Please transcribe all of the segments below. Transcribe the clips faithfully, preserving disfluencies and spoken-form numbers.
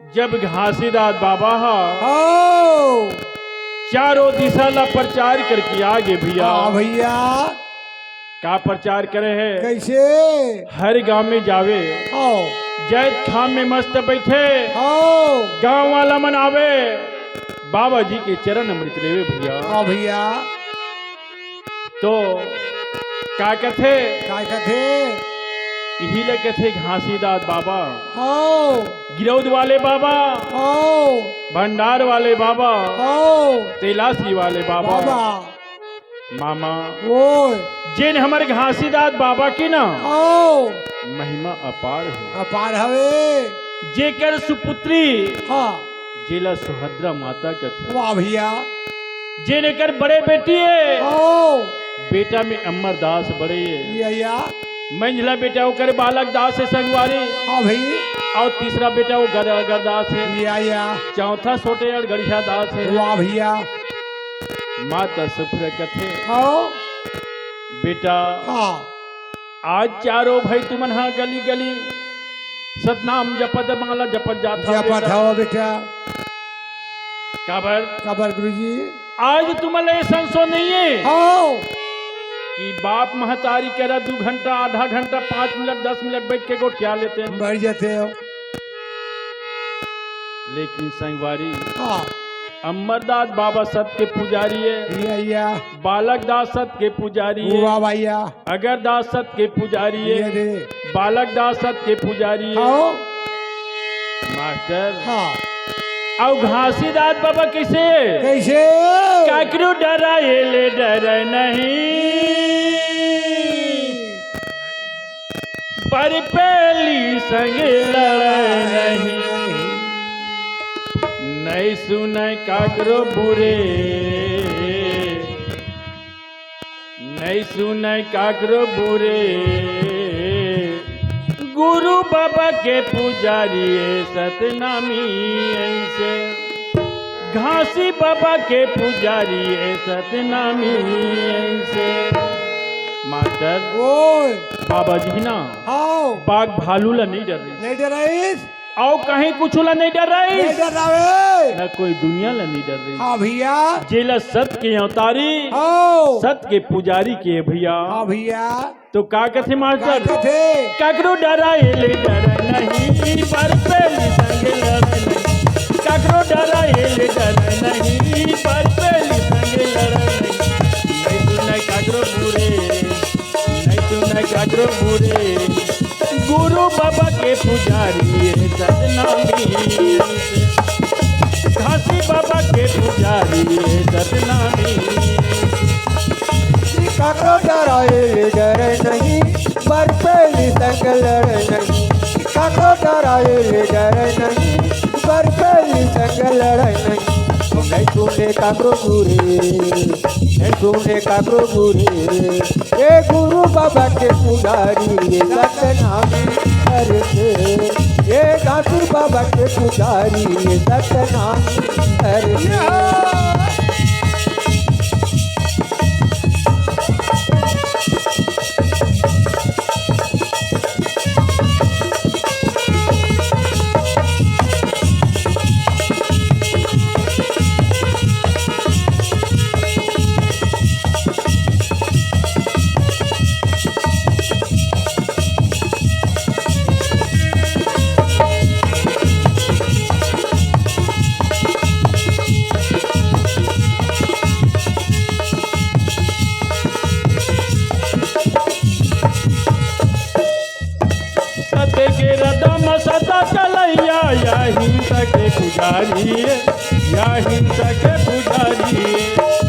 जब घासीदास बाबा ह हो। चारों दिशा ला प्रचार करके आगे भैया। हाँ भैया। का प्रचार करे हे? कैसे? हर गांव में जावे। हो। जैतखाम में मस्त बैठे। हो। गांव वाला मन आवे। बाबा जी के चरण अमृत लेवे भैया। हाँ भैया। तो का कथे? का कथे? इही ले कथे घासीदास बाबा। हो। गिरौद वाले बाबा। हो। भंडार वाले बाबा। हो। तैलासी वाले बाबा। बाबा। मामा। ओए। जेन हमर घासीदास बाबा की ना। हो। महिमा अपार हे। अपार हवे। जेकर सुपुत्री। हाँ। जेला सुभद्रा माता कथे। वाह भैया। जेन एकर बड़े बेटी हे। ओ। बेटा में अमरदास बड़े हे। या, या। मंझला बेटा ओकर बालक दास हे संगवारी। हाँ भाई। अउ तीसरा बेटा वो गर-, अगरदास हे। या, या। चौथा छोटे अड़गड़िया दास हे। वाह भैया। माता सुभद्रा कथे। हाँ। बेटा। हाँ। आज चारों भाई तुमन हा गली गली सतनाम जपत, माला जपत जात हव जपत बेटा। हव बेटा। काबर? काबर गुरुजी? आज तुमन ला ये संसो नहीं हे हाँ। कि बाप महतारी करा दू घंटा, आधा घंटा, पाँच मिनट, दस मिनट बैठ के गोठिया लेते हैं। बैठ जाते हो। लेकिन संगवारी, हाँ। अमरदास बाबा सत के पुजारी हे। या, या। बालक दास सत के पुजारी हे। वाह भैया। अगरदास सत के पुजारी हे। ये दे। बालक दास सत के पुजारी हे। हाँ। मास्टर। हाँ। अउ घासीदास बाबा कैसे? कैसे? काकरो डराए ले डरे नहीं, बरपेली संग लड़े नहीं, नहीं सुने काकरो बुरे। नहीं सुने काकरो बुरे, गुरु बाबा के पुजारी हे सतनामी ऐसे, घासी बाबा के पुजारी हे सतनामी ऐसे। मास्टर, ओए। बाबा जी ना, हाँ। बाघ भालू ला नहीं डरिस। नहीं डरिस। अउ कहीं कुछ ला नहीं डरिस। नहीं डरावे। न कोई दुनिया ला नहीं डरिस। हाँ भैया। जेला सत के अवतारी, हाँ। सत के पुजारी के भैया। हाँ भैया। तो का कथे मास्टर? का कथे? काकरो डराए ले डरे नहीं, बरपेली संग लड़े नहीं। काकरो डराए ले डरे नहीं, बरपेली संग लड़े नहीं। नहीं सुने काकरो बुरे, नहीं सुने काकरो बुरे। गुरु बाबा के पुजारी हे सतनामी, घासी बाबा के पुजारी हे सतनामी। काकरो डराए ले डरे नहीं, बरपेली संग लड़े नहीं। काकरो डराए ले डरे नहीं, बरपेली संग लड़े नहीं। नहीं सुने काकरो बुरे, नहीं सुने काकरो बुरे। ए गुरु बाबा के पुजारी, ए सतनामी हर से। ए घासी बाबा के पुजारी, ए सतनामी हर से। सत्य के रदा म सदा चलैया, या हिंसा के पुजारी, या हिंसा के पुजारी।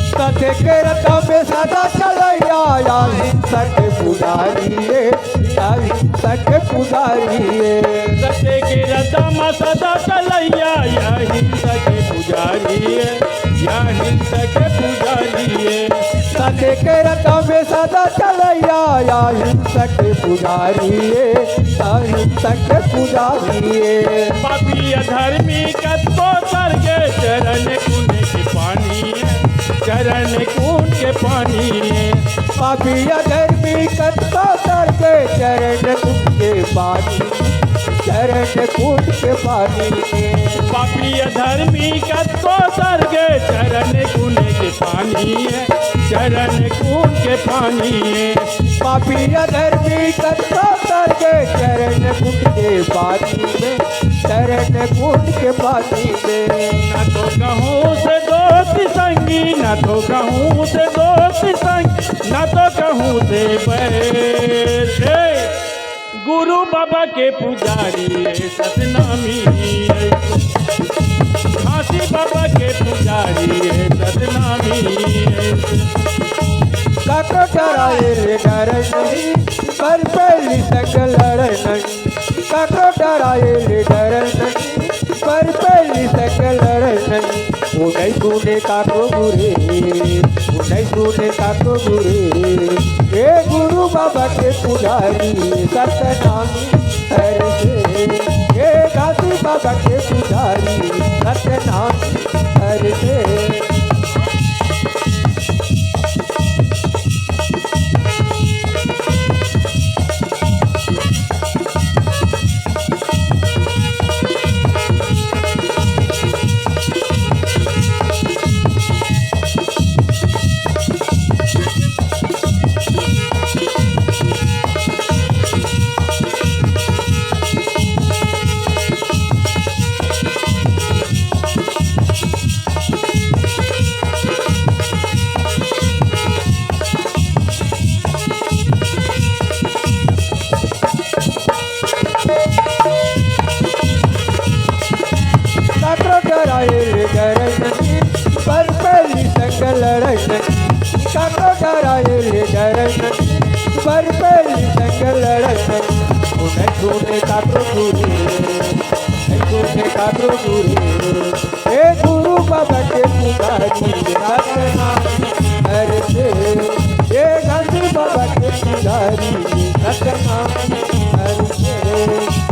सत्य के रदा में सदा चलैया, या हिंसा के पुजारी, या हिंसा के पुजारी। सत्य के रदा म सदा चलैया, या हिंसा के पुजारी, या हिंसा के पुजारी। सत्य के रदा में सदा चलैया, या हिंसा के पुजारी, या हिंसा के पुजारी। पापी अधर्मी कतको करगे, चरण पुण्य के पानी, चरण पुण्य के पानी। पापी अधर्मी कतको करगे, चरण पुण्य के पानी। चरण कुंड के पानी में। पापी अधर्मी कतको तर गे, चरण कुंड के पानी में, चरण कुंड के पानी में। पापी अधर्मी कतको तर गे, चरण कुंड के पानी में, चरण कुंड के पानी में। ना तो कहूँ से दोस्त संगी, ना तो कहूँ से दोस्त संगी, ना तो कहूँ से बैर। गुरु बाबा के पुजारी ए सतनामी, घासी बाबा के पुजारी ए सतनामी। काको डराए ले डर नहीं, पर पहली संग लड़ नहीं। काको डराए ले डर नहीं, पर पहली संग लड़ नहीं। ओ नहीं सुने काको गुरे, ओ नहीं सुने काको गुरे। ए गुरु बाबा के पुजारी सतनामी हर से, ए गांधी बाबा के पुजारी सतनामी हर से। काकरो डराए ले डर नहीं, पर पहली संग लड़ नहीं। काकरो डराए ले डर नहीं, पर पहली संग लड़ नहीं। ओ नहीं सुने काकरो गुरे, नहीं सुने काकरो गुरे। ए गुरु बाबा के पुजारी सतनामी हर से, ए गांधी बाबा के पुजारी सतनामी हर से,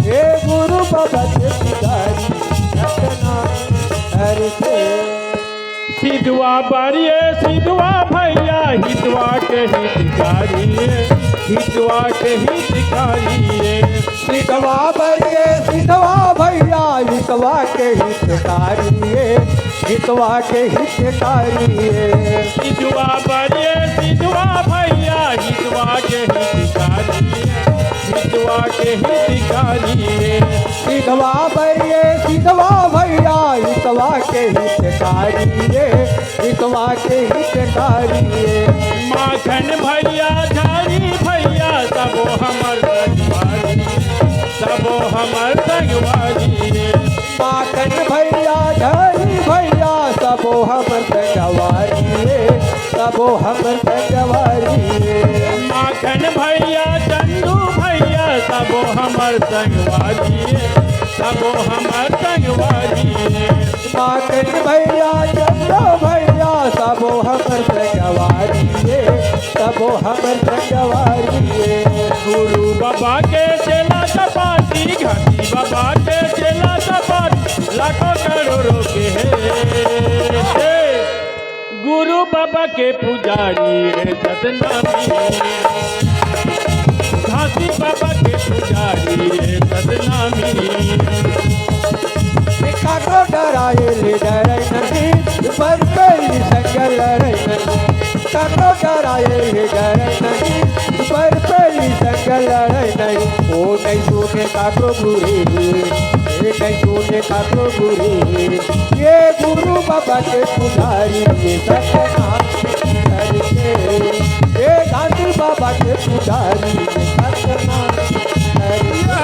ए गुरु बाबा के पुजारी सतनामी हर से। सिद्धवा बरिए सिद्धवा भैया, हितवा के हितकारी, हितवा के हितकारी। सिद्धवा बरिए सिद्धवा भैया, हितवा के हितकारी ए, हितवा के हितकारी ए। सिद्धवा बरिए सिद्धवा भैया, हितवा के हितकारी ए, हितवा के हितकारी ए। सिद्धवा बरिए सिद्धवा भैया, हितवा के हितकारी ए, हितवा के हितकारी ए। माखन भैया, झारी भैया, सबो हमर संगवारी, सबो हमर संगवारी। माखन भैया, झारी भैया, सबो हमर संगवारी, सबो हमर संगवारी। माखन भैया, चंदू भैया, सबो हमर संगवारी, सबो हमर संगवारी। माखन भैया, चंदो भैया, सबो हमर संगवारी ए, सबो हमर संगवारी ए। गुरु बाबा के चेला चपाटी, घासी बाबा के चेला चपाटी, लाखों करोड़ों के हे। गुरु बाबा के पुजारी ए सतनामी, घासी बाबा के पुजारी ए सतनामी। काकरो डराए ले डर नहीं, पर पहली संग लड़ नहीं। काकरो डराए ले डर नहीं, पर पहली संग लड़ नहीं। ओ नहीं सुने काकरो गुरे, ए नहीं सुने काकरो गुरे। ए गुरु बाबा के पुजारी ए सतनामी हर से, ए गांधी बाबा के पुजारी ए सतनामी हर से।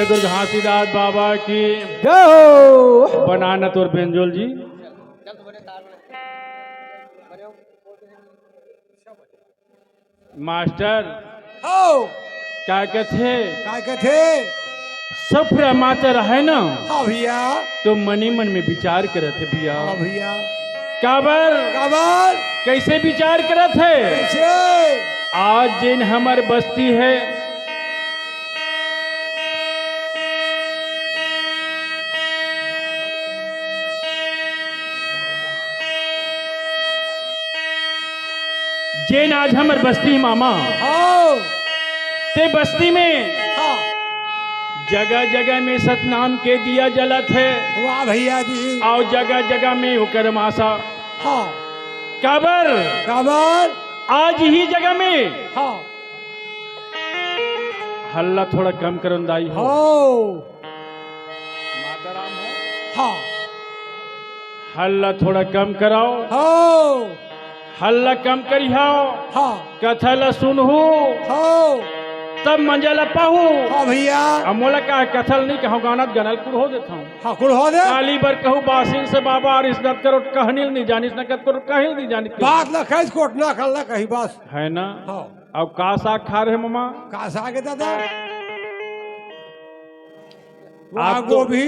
तो घासीदास बाबा की जय हो। बनाना तोर बेंजोल जी। मास्टर, हो। का कथे? का कथे? सफरा मातर है ना? हाँ भैया। तो मनी मन में विचार करत हे भैया। हाँ भैया। काबर? काबर? कैसे विचार करत हे? कैसे? आज जेन हमर बस्ती है, जेन आज हमर बस्ती मामा, हाँ। ते बस्ती में हाँ। जगह जगह में सतनाम के दिया जलत है। वाह भैया जी। अउ जगह जगह में ओकर मासा। हाँ। काबर? काबर? आज ही जगह में हाँ। हल्ला थोड़ा कम करन दाई हो। हो। माता राम हो। हाँ। हल्ला थोड़ा कम कराओ। हो। हल्ला कम करिहाओ। हाँ। कथा ला सुनहू। हो। तब मंजा ला पाहू। हाँ भैया। अब मोला का कथा ला नहीं कहूँ, गाना त गनल कुल हो देत हूँ। हाँ, कुल हो दे। काली बर कहूँ बासिन से बाबा, अउ इस नत करो कहनी नहीं जानिस, न कत करो कहिल नहीं जानिस। बात ला कहिस कोट ना कर ला कहीं बस। है ना? हाँ। अब का साग खा रहे ममा? का साग है दादा? वाह आप तो गोभी,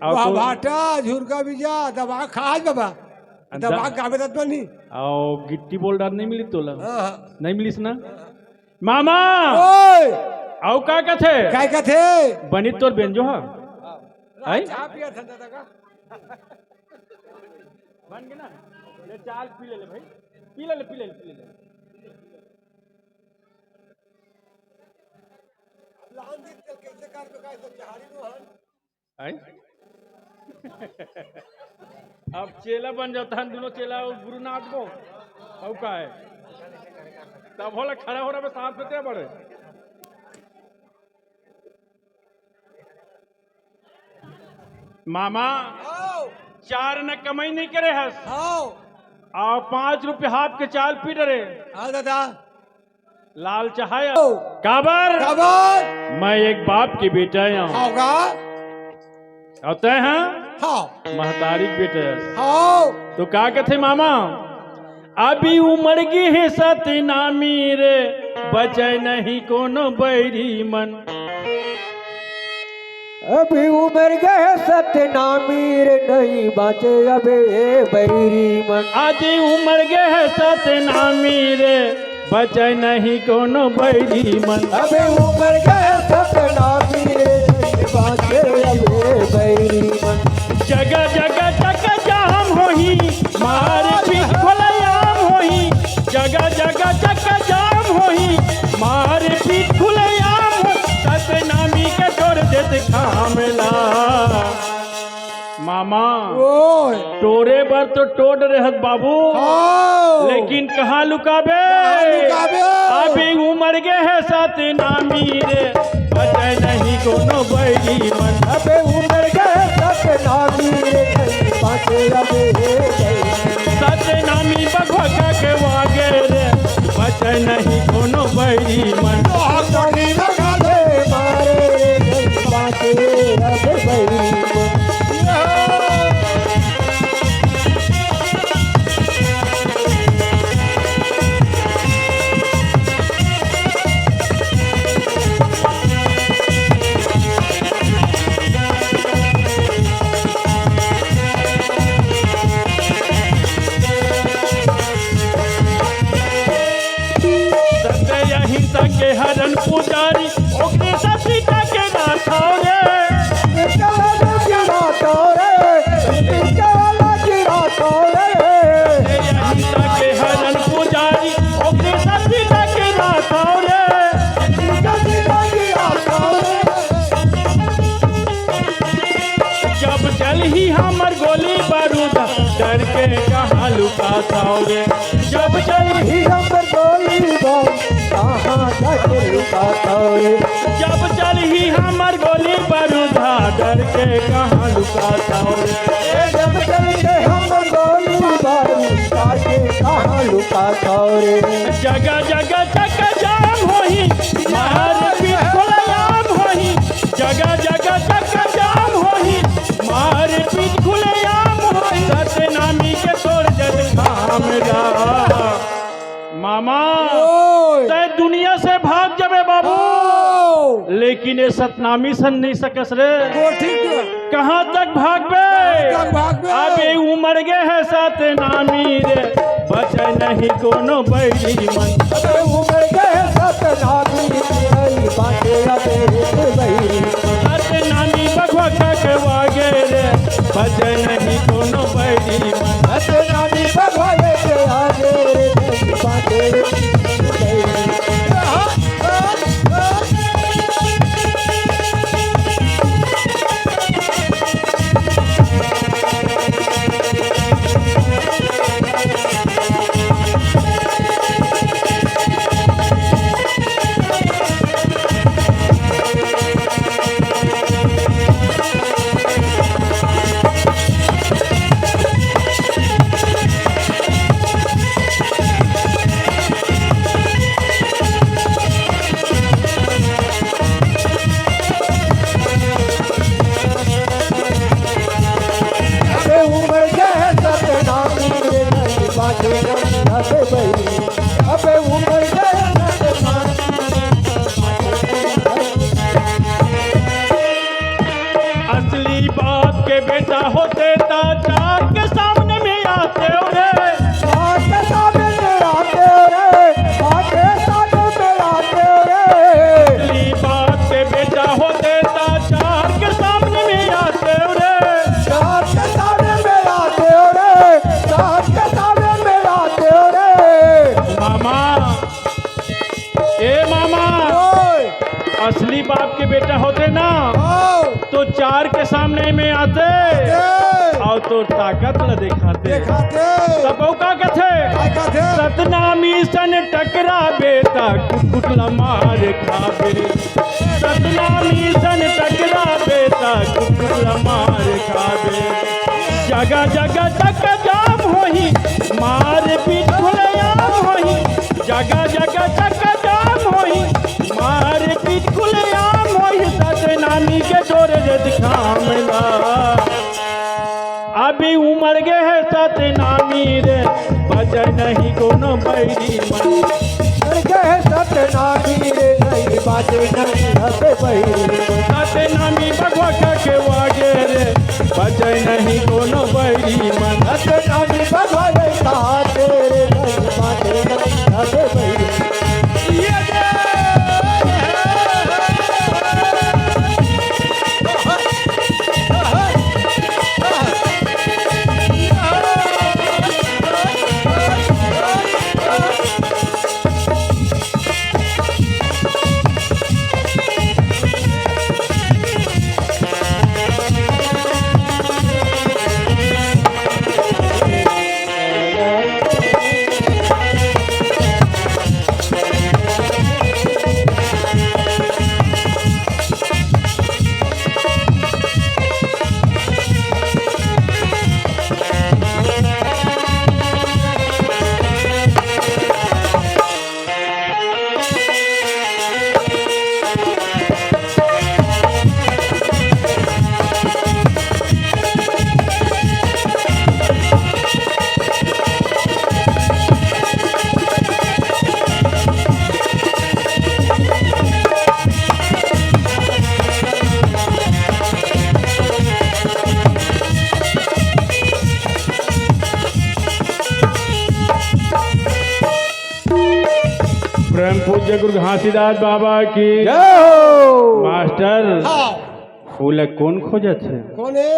आप वाह तो भाटा, झुरका बीजा, दबा खा आज बाबा। अंदर दबा का बेदत बनी। अउ गिट्टी बोल डाल नहीं मिली तोला? हाँ, हाँ। नहीं मिलिस ना? मामा! ओए! अउ का कथे? काय कथे? बनी तोर बेंजो हा? आई? चाय पिया था दादा का? बन के ना? ले चाय पी ले, ले भाई। पी ले, ले, पी ले, ले, पी ले, ले। लान दी तेल कैसे कर बेकार से चहाड़ी नो हन। आई? अब चेला बन जाता है, दोनों चेला और गुरु नाथ को। अब का है? तब होला खड़ा हो रहा, बस साथ में ते बड़े। मामा, आओ। चार न कमाई नहीं करे हस। आओ। अउ पाँच रुपये हाथ के चाल पी डरे। हाँ दादा। लाल चहाया। आओ। काबर? काबर? मैं एक बाप के बेटा हूँ। होगा। अउ तैं हा? हाँ। महतारी के बेटा हस। हाँ। तो का कथे मामा? अभी उमड़ गे हे सतनामी रे, बचय नहीं कोनो बैरी मन। अभी उमड़ गे हे सतनामी रे, नहीं बाँचे अबे ए बैरी मन। आज उमड़ गे हे सतनामी रे, बचय नहीं कोनो बैरी मन। अभी उमड़ गे हे सतनामी रे, नहीं बाँचे अबे ए बैरी मन। जगह जगह चक्का जाम होही, मारपीट खुलेआम होही, जगह जगह चक्का जाम होही, मारपीट खुलेआम होही, सतनामी के तोड़ देत काम ला। मामा, ओए। टोरे बर तो टोर डरे हस बाबू, हाँ। लेकिन कहाँ लुकाबे? कहाँ लुकाबे? अभी उमड़ गे हे सतनामी रे, बचय नहीं कोनो बैरी मन। अबे उमड़ गे सतनामी रे, नहीं बाँचे अबे ए बैरी। सतनामी बघवा का के वागे रे, बचय नहीं कोनो बैरी मन। लोहा कोठी में गाले मारे रे, नहीं बाँचे अबे बैरी मन। सत्य अहिंसा के हरन पुजारी, ओकरे साथी का के नाथ हो रे। सत्य अहिंसा के हरन पुजारी, ओकरे साथी का के नाथ हो रे। जब चलही हमर गोली बारूद, डर के कहाँ लुकाथव रे। जब चलही हमर गोली बारूद, कहाँ जाके लुकाथव रे। जब चलही हमर गोली बारूद, डर के कहाँ लुकाथव रे। जब चलही हमर गोली बारूद, जाके कहाँ लुकाथव रे। जगह जगह चक्का जाम होही, मारपीट खुलेआम होही। जगह मामा, ओए। तै दुनिया से भाग जाबे बाबू, आओ। लेकिन ये सतनामी सन नहीं सकस रे। वो ठीक है। कहाँ तक भागबे? कहाँ तक भागबे? अबे उमड़ गे हे सतनामी रे, बचे नहीं कोनो बैरी मन। अबे उमड़ गे हे सतनामी रे, बाटे अबे एक बैरी। सतनामी बघवा ककवा गे रे, बचे नहीं कोनो बैरी मन। सतनामी बघवा ककवा गे रे, बाटे एक बैरी। अबे उमड़ गे सतनामी रे, नहीं बाटे अबे बैरी। अबे उमड़ गे सतनामी। असली बाप के बेटा होते ता चार के सामने में आते हो रे। चार के सामने में आते हो रे। चार के सामने में आते हो रे। असली बाप के बेटा होते ता चार के सामने में आते हो रे। चार के सामने में आते हो रे। चार के सामने में आते हो रे। मामा, ए मामा, ओए। असली बाप के बेटा होते ना, आओ। तो चार के सामने में आते ए। और तो ताकत ल दिखाते। दिखाते। तब वो का कथे? का कथे? सतनामी सन टकराबे ता कुट कुट ल मार खाबे। सतनामी सन टकराबे ता कुट कुट ल मार खाबे। जगह जगह चक्का जाम होही, मार पीट खुलेआम होही। जगह जगह चक्का जाम होही, मार पीट खुलेआम होही। सतनामी के जोर रे दिखाम ला। अभी उमड़ गे हे सतनामी रे, बचे नहीं कोनो बैरी मन। उमड़ गे हे सतनामी रे, नहीं बाटे नहीं अबे बैरी मन। सतनामी बघवा ककवा गे रे, बचे नहीं कोनो बैरी मन। सतनामी बघवा गे रे, नहीं बाटे नहीं अबे बैरी मन। ये दे। परम पूज्य गुरु घासीदास बाबा की जय हो। मास्टर, हाँ। फूल कोन खोजत हे? कोने?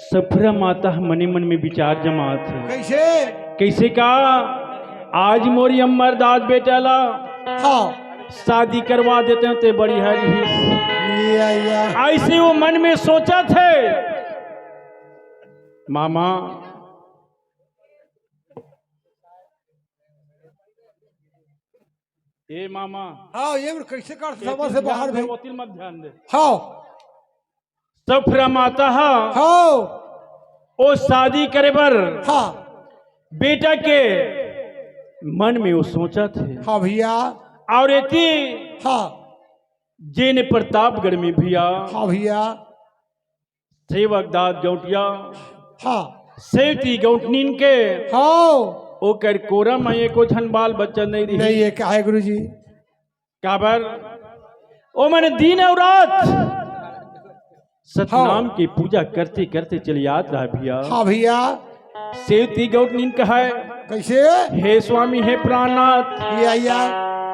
सफरा माता ह मने मन में विचार जमात हे। कैसे? कैसे का? आज मोरी अम्मर दाद बेटा ला हाँ। शादी करवा देते ते बढ़िया रही। या, या। ऐसे वो मन में सोचत हे, मामा, ए मामा, हाँ, ये कैसे कर एक सभा से बाहर ध्यान दे, भाई। ओतिर मत ध्यान दे। हाँ। सफरा माता हा। हाँ। ओ शादी करे बर हाँ। बेटा के मन में वो सोचत हे। हाँ भैया। और एती हाँ। जेन प्रतापगढ़ में भैया हाँ भैया। सेवक दाद गौटिया हाँ। सेवती गौटनीन के हाँ। ओकर कोरा म एको झन बाल बच्चा नहीं रही। नहीं है, काहे गुरुजी? काबर? ओमन दिन अउ रात सतनाम हाँ। के पूजा करते करते चले आत रहा भैया। हाँ भैया। सेवती गौटनिन कहय, कैसे? हे स्वामी, हे प्राणनाथ, या, या।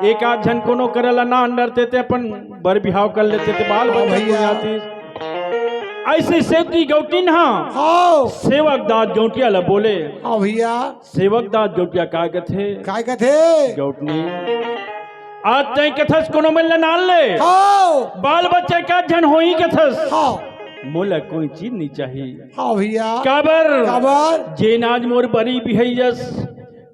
एक आध झन कोनो करा ला ना अंडरते ते अपन बर बिहाव कर लेते ते बाल हाँ बच्चा हो भैया। जाती। ऐसे सेवती गौटिन हा हाँ। सेवक दाद गौटिया ला बोले, हाँ भैया। सेवक दाद गौटिया काय कथे? काय कथे? गौटनी, आज तैं कथस कोनो मन ला नान ले। हाँ। बाल बच्चा का झन होई कथस। हाँ। मोला कोई चीज नहीं चाहिए। हाँ भैया। काबर? काबर? जेन आज मोर बरी बिहैयस,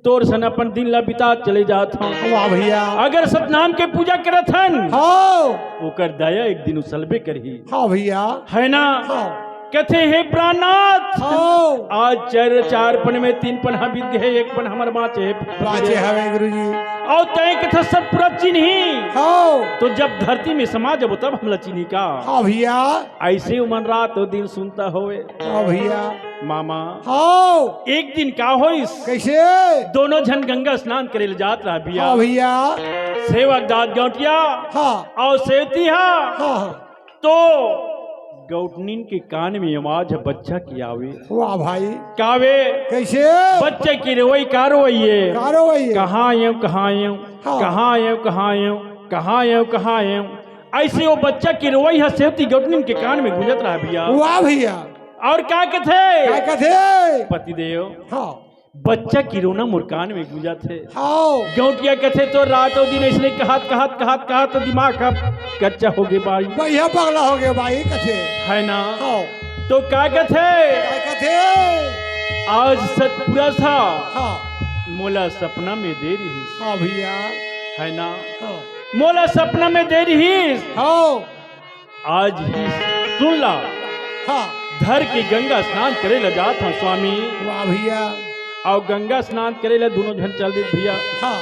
तोर सन अपन दिन ला बिता चले जात हन। वाह भैया। अगर सतनाम के पूजा करत हन, हाँ। ओकर दया एक दिन उसलबे करही। हाँ भैया। है ना? हाँ। कथे, हे प्राणनाथ, हाँ। आज चार, चार पन में तीन पन हा बीत गए, एक पन हमर बाँचे हे। बाँचे हवे गुरुजी। अउ तैं कथे सब पूरा चिन्ही। हाँ। तो जब धरती में समा जबो तब हमला चिन्ही का? हाँ भैया। ऐसे उमन रात दिन सुनता होवे। हाँ भैया। मामा। हाँ। एक दिन का होइस? कैसे? दोनों झन गंगा स्नान करे ले जात रहा भैया। हाँ भैया। सेवक दाद गौटिया। हाँ। अउ सेवती हा। हाँ, हाँ। तो गौटनिन के कान में आवाज ह बच्चा के आवे। वाह भाई। कावे? कैसे? बच्चा के रोवई का रोवई हे? का रोवई हे? कहाँ आयो, कहाँ आयो? हाँ। कहाँ आयो, कहाँ आयो? कहाँ आयो, कहाँ आयो? ऐसे वो बच्चा के रोवई ह सेवती गौटनिन के कान में गूंजत रहा भैया। वाह भैया। अउ का कथे? का कथे? पतिदेव। हाँ। बच्चा के रोना मोर कान में गूंजत हे। हाँ। गौटिया कथे तो रातों दिन ऐसने कहत, कहत, कहत, कहत तो दिमाग का कच्चा हो गए भाई। भैया पगला हो गए भाई कथे। है ना? हाँ। तो का कथे? का कथे? आज सतपुरा था। हाँ। मोला सपना में दे रही। हाँ भैया। है ना? हाँ। मोला सपना में दे रही। हाँ। आज ही सुन ला। हाँ। धर के गंगा स्नान करे ला जात हँव स्वामी। वाह भैया। अउ गंगा स्नान करे ला दोनों झन चल दिस भैया। हाँ।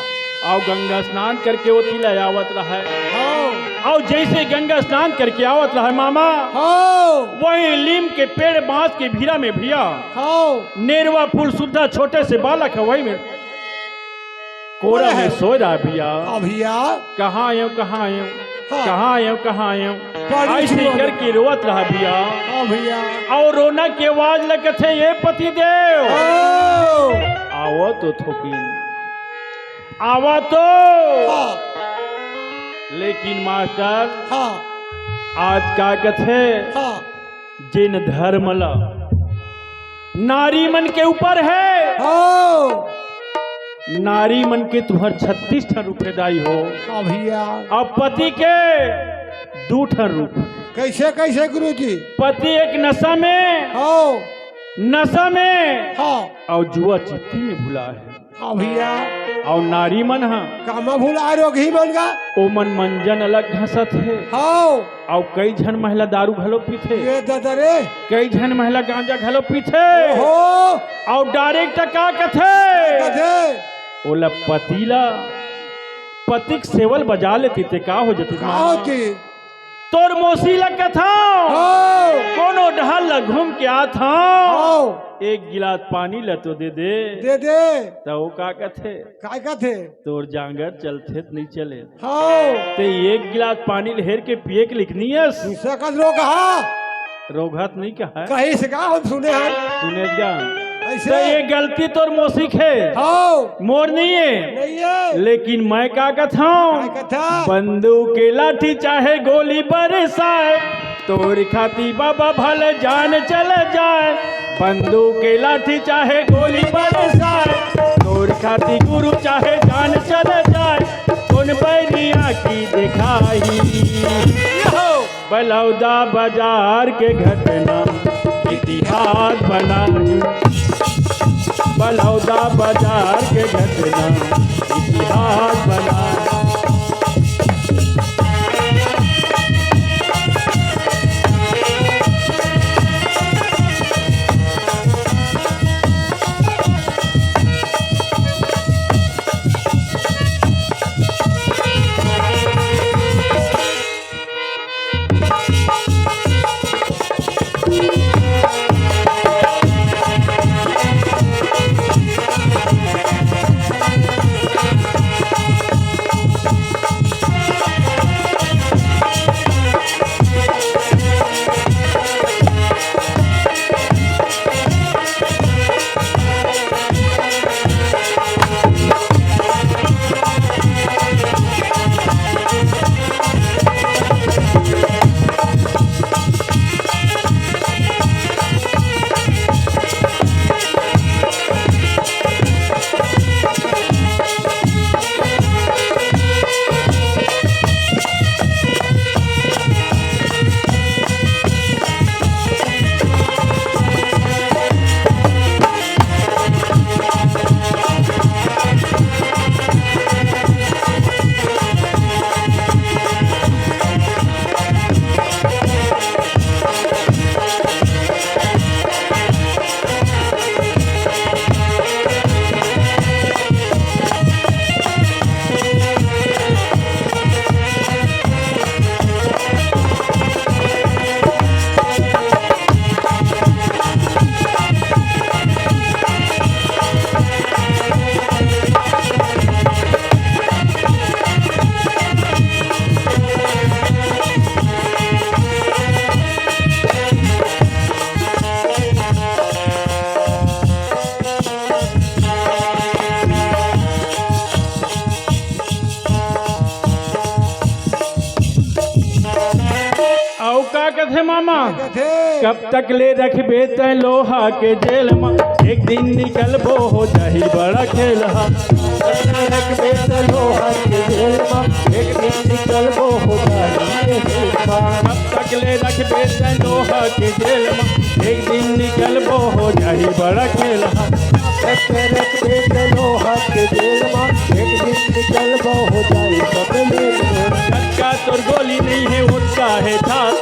अउ गंगा स्नान करके ओती ला आवत रहय। हाँ। अउ जैसे गंगा स्नान करके आवत रहय मामा, हाँ। वही लीम के पेड़ बाँस के भीरा में भैया, हाँ। नेरवा फूल सुद्धा छोटे से बालक हे, वही में कोरा में सोय रहा भैया। हाँ भैया। कहाँ आयो, कहाँ आयो, हाँ। कहाँ आयो, कहाँ आयो? बड़ी ऐसे सुंदर। करके रोवत रहा भैया। हाँ भैया। अउ रोना के आवाज लगथे, ये पति देव। हाँ। आवा तो थोकिन। आवा तो। हाँ। लेकिन मास्टर। हाँ। आज का कथे? हाँ। जेन धर्म ला नारी मन के ऊपर हे, हाँ। नारी मन के तुँहर छत्तीस ठन रूप हे दाई हो। हाँ भैया। अउ पति के दू ठन रूप। कैसे, कैसे गुरुजी? पति एक नशा में, हाँ। नशा में, हाँ। अउ जुआ चिट्ठी में भुला हे। हाँ भैया। अउ नारी मन ह कामा भुला रोगही मन का। ओमन मंजन अलग घसत हे। हाँ। अउ कई झन महिला दारू घलो पीथे। ये दादा रे। कई झन महिला गांजा घलो पीथे। ओहो। अउ direct का कथे? कथे? ओला पति ला, पति के सेवल बजा लेती ते का हो जती का माँ? होती? तोर मौसी ला कथंव, हाँ। कोनो डहर ला घूम के आथंव, हाँ। एक गिलास पानी ला तो दे दे। दे दे। त वो का कथे? काय कथे? तोर जांगर चलथे त नहीं चले। हाँ। ते एक गिलास पानी ल हेर के पिए के लिखनी हस। दूसरा कस रोगहा। रोगहा त नहीं कहा। कहीं से का हम सुने हन। सुने जा। ऐसे? त ये गलती तोर मौसी के हे। हाँ। मोर नहीं हे। नहीं हे। लेकिन मैं का कथंव? का कथा? बंदूक के लाठी चाहे गोली बरसाए, तोर खाती बाबा भले जान चल जाए। बंदूक के लाठी चाहे गोली बरसाए, तोर खाती गुरु चाहे जान चल जाए। कौन बैरिया की दिखाई? बलौदा बाजार के घटना इतिहास बनाई। बलौदा बाजार के घटना इतिहास बनाई। हे मामा, कथे? कब तक ले रखबे तैं लोहा के जेल म? एक दिन निकलबो, हो जाही बड़ा खेल ह। कब तक ले रखबे तैं लोहा के जेल म? एक दिन निकलबो, हो जाही बड़ा खेल ह। कब तक ले रखबे तैं लोहा के जेल म? एक दिन निकलबो, हो जाही बड़ा खेल ह। कब तक ले रखबे तैं लोहा के जेल म? एक दिन निकलबो, हो जाही सब लीन। जतका तोर गोली नइ हे, ओतका हे धात।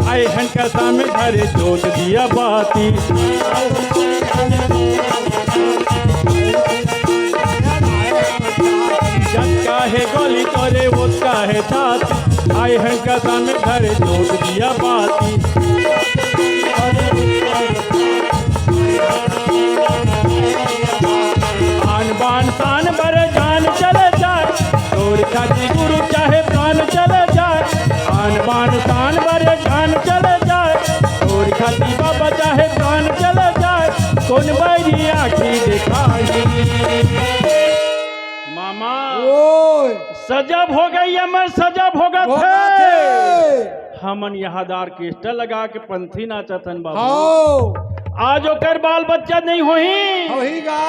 आए हन कसा में धरे जोत दिया बाती। जतका हे गोली तोरे, ओतका हे धात। आए हन कसा में धरे जोत दिया बाती। आन बान शान बर जान चले जाए, तोर खाती गुरु चाहे प्राण चले जाए। आन बान शान बर जान चले जाए, तोर खाती बाबा चाहे प्राण चले जाए। कोन बैरी आँखी देखाही? मामा, ओए। सजा भोगइया में सजा भोगत होगत हे। हे। हमन यहाँ दार orchestra लगा के पंथी नाचत हन बाबू। हव। आज ओकर बाल बच्चा नइ होही। होही गा।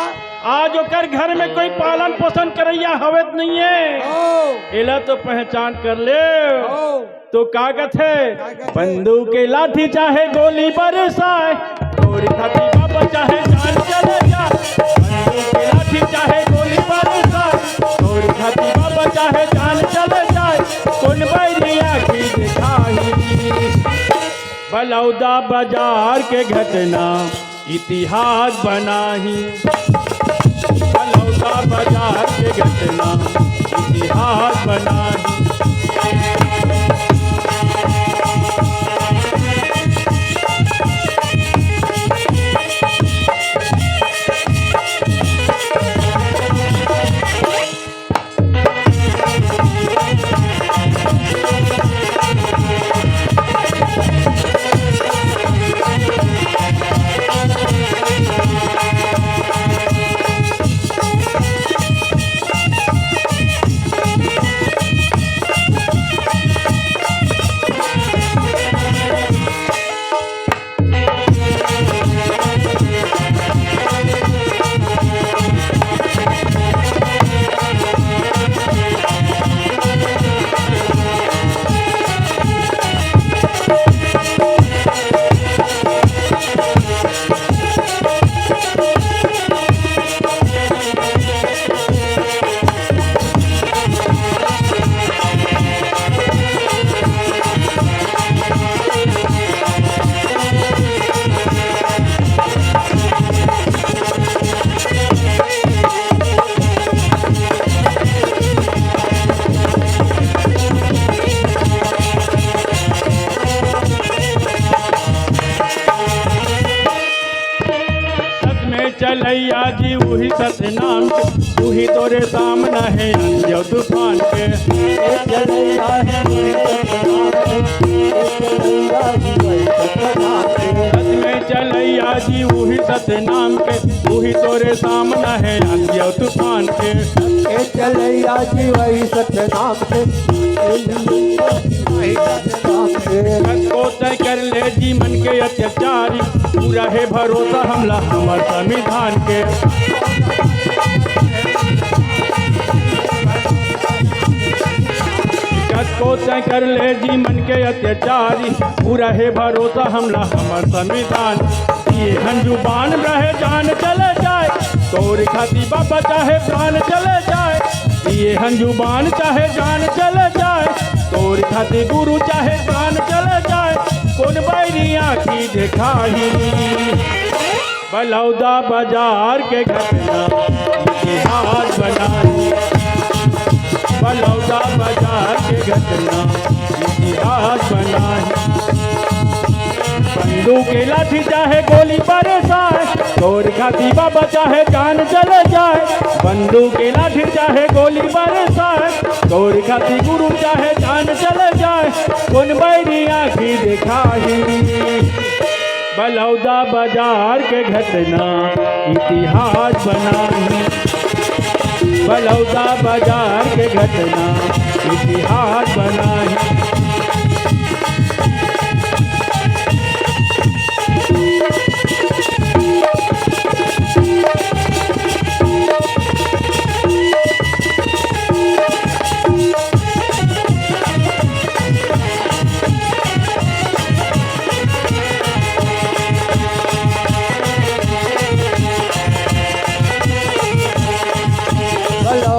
आज ओकर घर में कोई पालन पोषण करइया हवे त नइ हे। हव। एला तो पहचान कर ले। हव। तो का कथे? का कथे? बंदूक के लाठी चाहे गोली बरसाए, तोर खाती बाबा चाहे जान चले जाए। बंदूक के लाठी चाहे गोली बरसाए, तोर खाती बाबा चाहे जान चले जाए। कोन बैरी आँखी देखाही? बलौदा बाजार के घटना इतिहास बनाही। बलौदा बाजार के घटना इतिहास बनाही। सत में चलइया जी उही सतनाम के, उही तोरे सामना हे आंधी अउ तूफान के। सत में चलइया जी उही सतनाम के, उही तोरे सामना हे आंधी अउ तूफान के। ए चलइया जी वही सतनाम के, वही सतनाम के। कतको तय कर ले जी मन के अत्याचारी, पूरा हे भरोसा हमला हमर संविधान के। कतको तय कर ले जी मन के अत्याचारी, पूरा हे भरोसा हमला हमर संविधान। ये हन जुबान रहे जान चले जाए, तोर खाती बाबा चाहे प्राण चले जाए। ये हन जुबान चाहे जान चले जाए, तोर खाती गुरु चाहे प्राण चले जाए। कोन बैरी आँखी देखाही? बलौदा बाजार के घटना इतिहास बनाही। बलौदा बाजार के घटना इतिहास बनाही। बंदूक के लाठी चाहे गोली बरसाए, तोर खाती बाबा चाहे जान चले जाए। बंदूक के लाठी चाहे गोली बरसाए, तोर खाती गुरु चाहे जान चले जाए। कोन बैरी आँखी देखाही? बलौदा बाजार के घटना इतिहास बनाही। बलौदा बाजार के घटना इतिहास बनाही।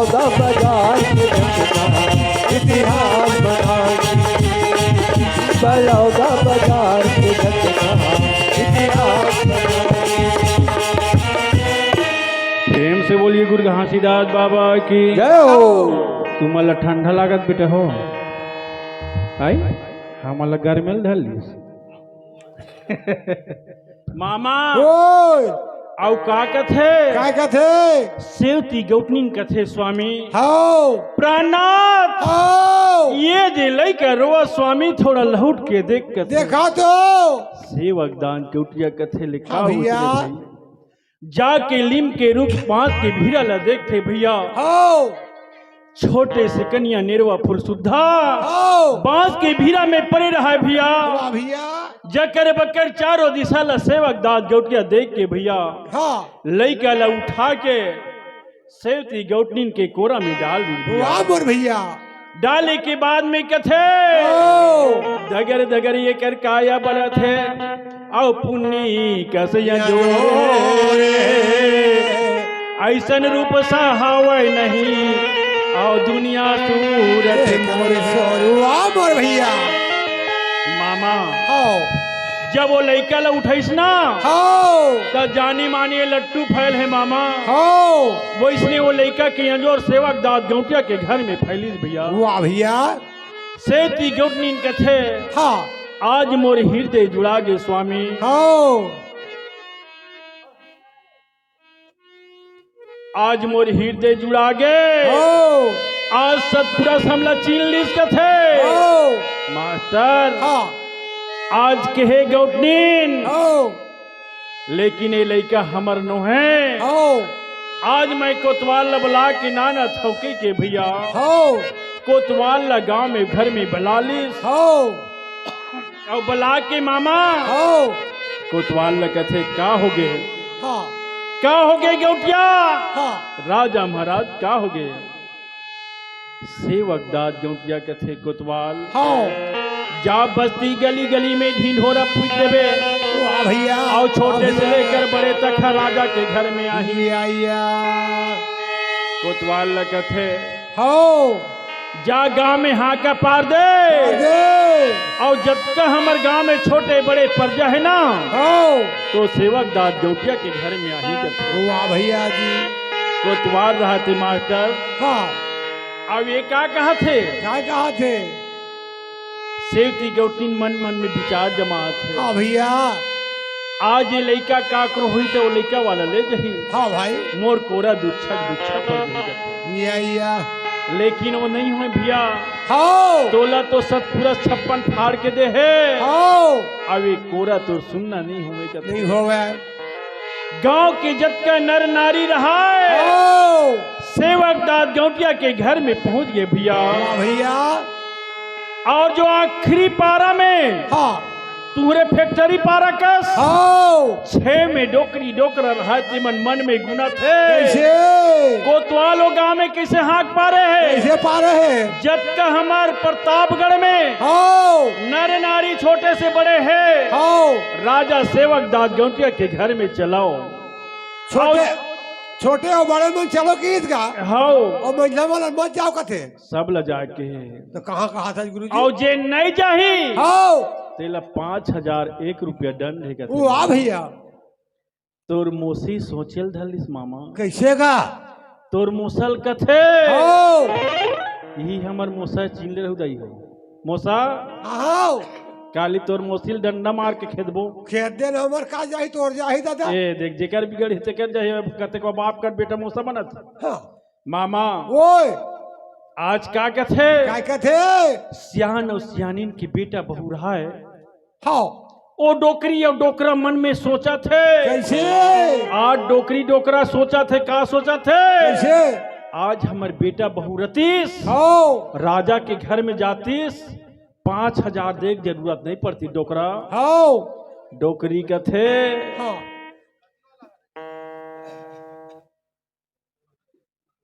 बलौदा बाजार के घटना इतिहास बना दी। बलौदा बाजार के घटना इतिहास बना दी। प्रेम से बोलिए गुरु घासीदास बाबा की। जय हो। तुमन ला ठंडा लागत बेटा हो? आई? हमन ला गर्मेल धर लिस। मामा। ओए। अउ का कथे? का कथे? सेवती गौटनिन कथे स्वामी। हव। प्राणनाथ। हव। ये दे लइका रोवा स्वामी, थोड़ा लहुट के देख कथे। देखा तो। सेवक दाद गौटिया कथे ले का हाँ होइस भैया। रे भाई? जाके लीम के रूख बांस के भीरा ला देखथे भैया। हव। छोटे से कनिया नेरवा फुरसुद्धा हव। बांस के भीरा में परे रहय भैया। वाह भैया। जकर बकर चारों दिशा ला सेवक दाद गौटिया देख के भैया। हाँ। लइका ला उठा के सेवती गौटनिन के कोरा में डाल दी भैया। वाह मोर भैया। डाले के बाद में कथे, ओ। धगर धगर एकर काया बलथे, अउ पुन्नी कस अंजोरे। अंजोरे। अइसन रूप सहावय नहीं, अउ दुनिया सूरत ए मोरे। मोरे सोरुआ मोर भैया। मामा, हव। जब वो लइका ला उठइस ना, हव। त जानी मानी ये लट्टू फैल हे मामा। हव। वइसने वो लइका के अंजोर सेवक दाद गौटिया के घर में फैलिस भैया। वाह भैया। सेवती गौटनिन कथे, हाँ। आज मोर हिरदे जुड़ा गे स्वामी। हव। आज मोर हिरदे जुड़ा गे। हव। आज सतपुरस हमला चीन लिस कथे। हव। मास्टर, हाँ। आज कहे गौटनिन। हव। लेकिन ये लइका हमर नोहे। हव। आज मैं कोतवाल ला बला के नाना थौके के भैया। हव। कोतवाल ला गांव में घर में बला लिस। हव। अउ बला के मामा। हव। कोतवाल ला कथे, का होगे? हाँ। का होगे गौटिया? हाँ। राजा महाराज, का होगे? सेवक दाद गौटिया कथे, कोतवाल, हव। जा बस्ती गली गली में ढिंढोरा पूज देबे। वाह भैया। अउ छोटे से लेकर बड़े तक हर राजा के घर में आही। या, या। कोतवाल ला कथे, हव। जा गांव में हांका पार दे। पार दे। अउ जतका हमर गांव में छोटे बड़े परजा हे ना, हव। तो सेवक दाद गौटिया के घर में आही कथे। वाह भैया जी। कोतवाल रहथे मास्टर। हाँ। अब ये का कहत हे? का कहत हे? सेवती गौटिन मन मन में विचार जमात हे। हाँ भैया। आज ये लइका काकरो होही त वो लइका वाला ले जही। हाँ भाई। मोर कोरा दुच्छक दुच्छक पड़ जाही। या, या। लेकिन वो नहीं होय भैया। हव। तोला तो सतपुरस छप्पन फाड़ के दे हे। हव। अब ये कोरा तो सुन्ना नहीं होय कथे। नहीं होवय। गांव के जतका नर नारी रहय, हव। सेवक दाद गौटिया के घर में पहुंच गे भैया। वाह भैया। अउ जो आखिरी पारा में, हाँ। तुंहरे फैक्ट्री पारा कस, हव। छे में डोकरी डोकरा रहय, तेमन मन में गुनत हे। कइसे? कोतवाल वो गांव में कइसे हांक पारे हे? कइसे पारे हे? जतका हमर प्रतापगढ़ में, हव। नर नारी छोटे से बड़े हे, हव। राजा सेवक दाद गौटिया के घर में चलव। छोटे, अउ छोटे अउ बड़े मन चलो कहिस गा। हव। अउ मझिला वाला मत जाव कथे। सब ला जाके हे। त कहाँ कहाँ था गुरुजी? अउ जे नहीं जाही, हव। तेला पाँच हजार एक रुपया दंड हे कथे। वाह भैया। तोर मोसी सोचे ल धर लिस मामा। कइसे गा? तोर मोसा ल कथे। हव। इही हमर मोसा चिन ले रहू दाई हो। मोसा। हव। काली तोर मोसी ल डंडा मार के खेदबो। खेद दे ना, हमर का जाही, तोर जाही दादा। ए, देख, जेकर बिगड़ही तेकर जाही, अब कतेक बाप कर बेटा मोसा बनत। हाँ। मामा। ओए। आज का कथे? का कथे? सियान अउ सियानिन के बेटा बहू रहय। हव। ओ डोकरी अउ डोकरा मन में सोचत हे। कइसे? आज डोकरी डोकरा सोचत हे, का सोचत हे? कइसे? आज हमर बेटा बहू रतिस, हव। राजा के घर में जातिस, पाँच हजार दे के जरूरत नहीं पड़तिस डोकरा। हव। डोकरी कथे। हव।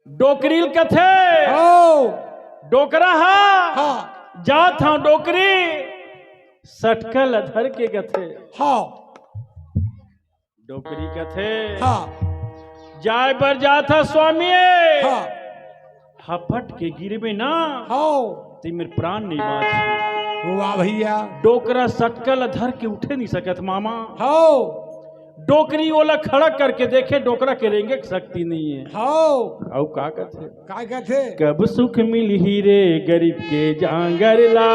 डोकरी ल कथे। हव। डोकरा हा। हाँ। जात हंव डोकरी, सटका ल धर के कथे। हव। डोकरी कथे। हाँ। जाय बर जात हंव स्वामी। हाँ। हपट के गिरबे ना, हव। ते मेर प्राण नइ बांचही। वाह भइया। डोकरा सटका ल धर के उठे नइ सकत मामा। हव। डोकरी ओला खड़ा करके देखे, डोकरा के रेंगे के शक्ति नइ हे। हव। अउ का कथे? का कथे? कब सुख मिलही रे गरीब के जांगर ला,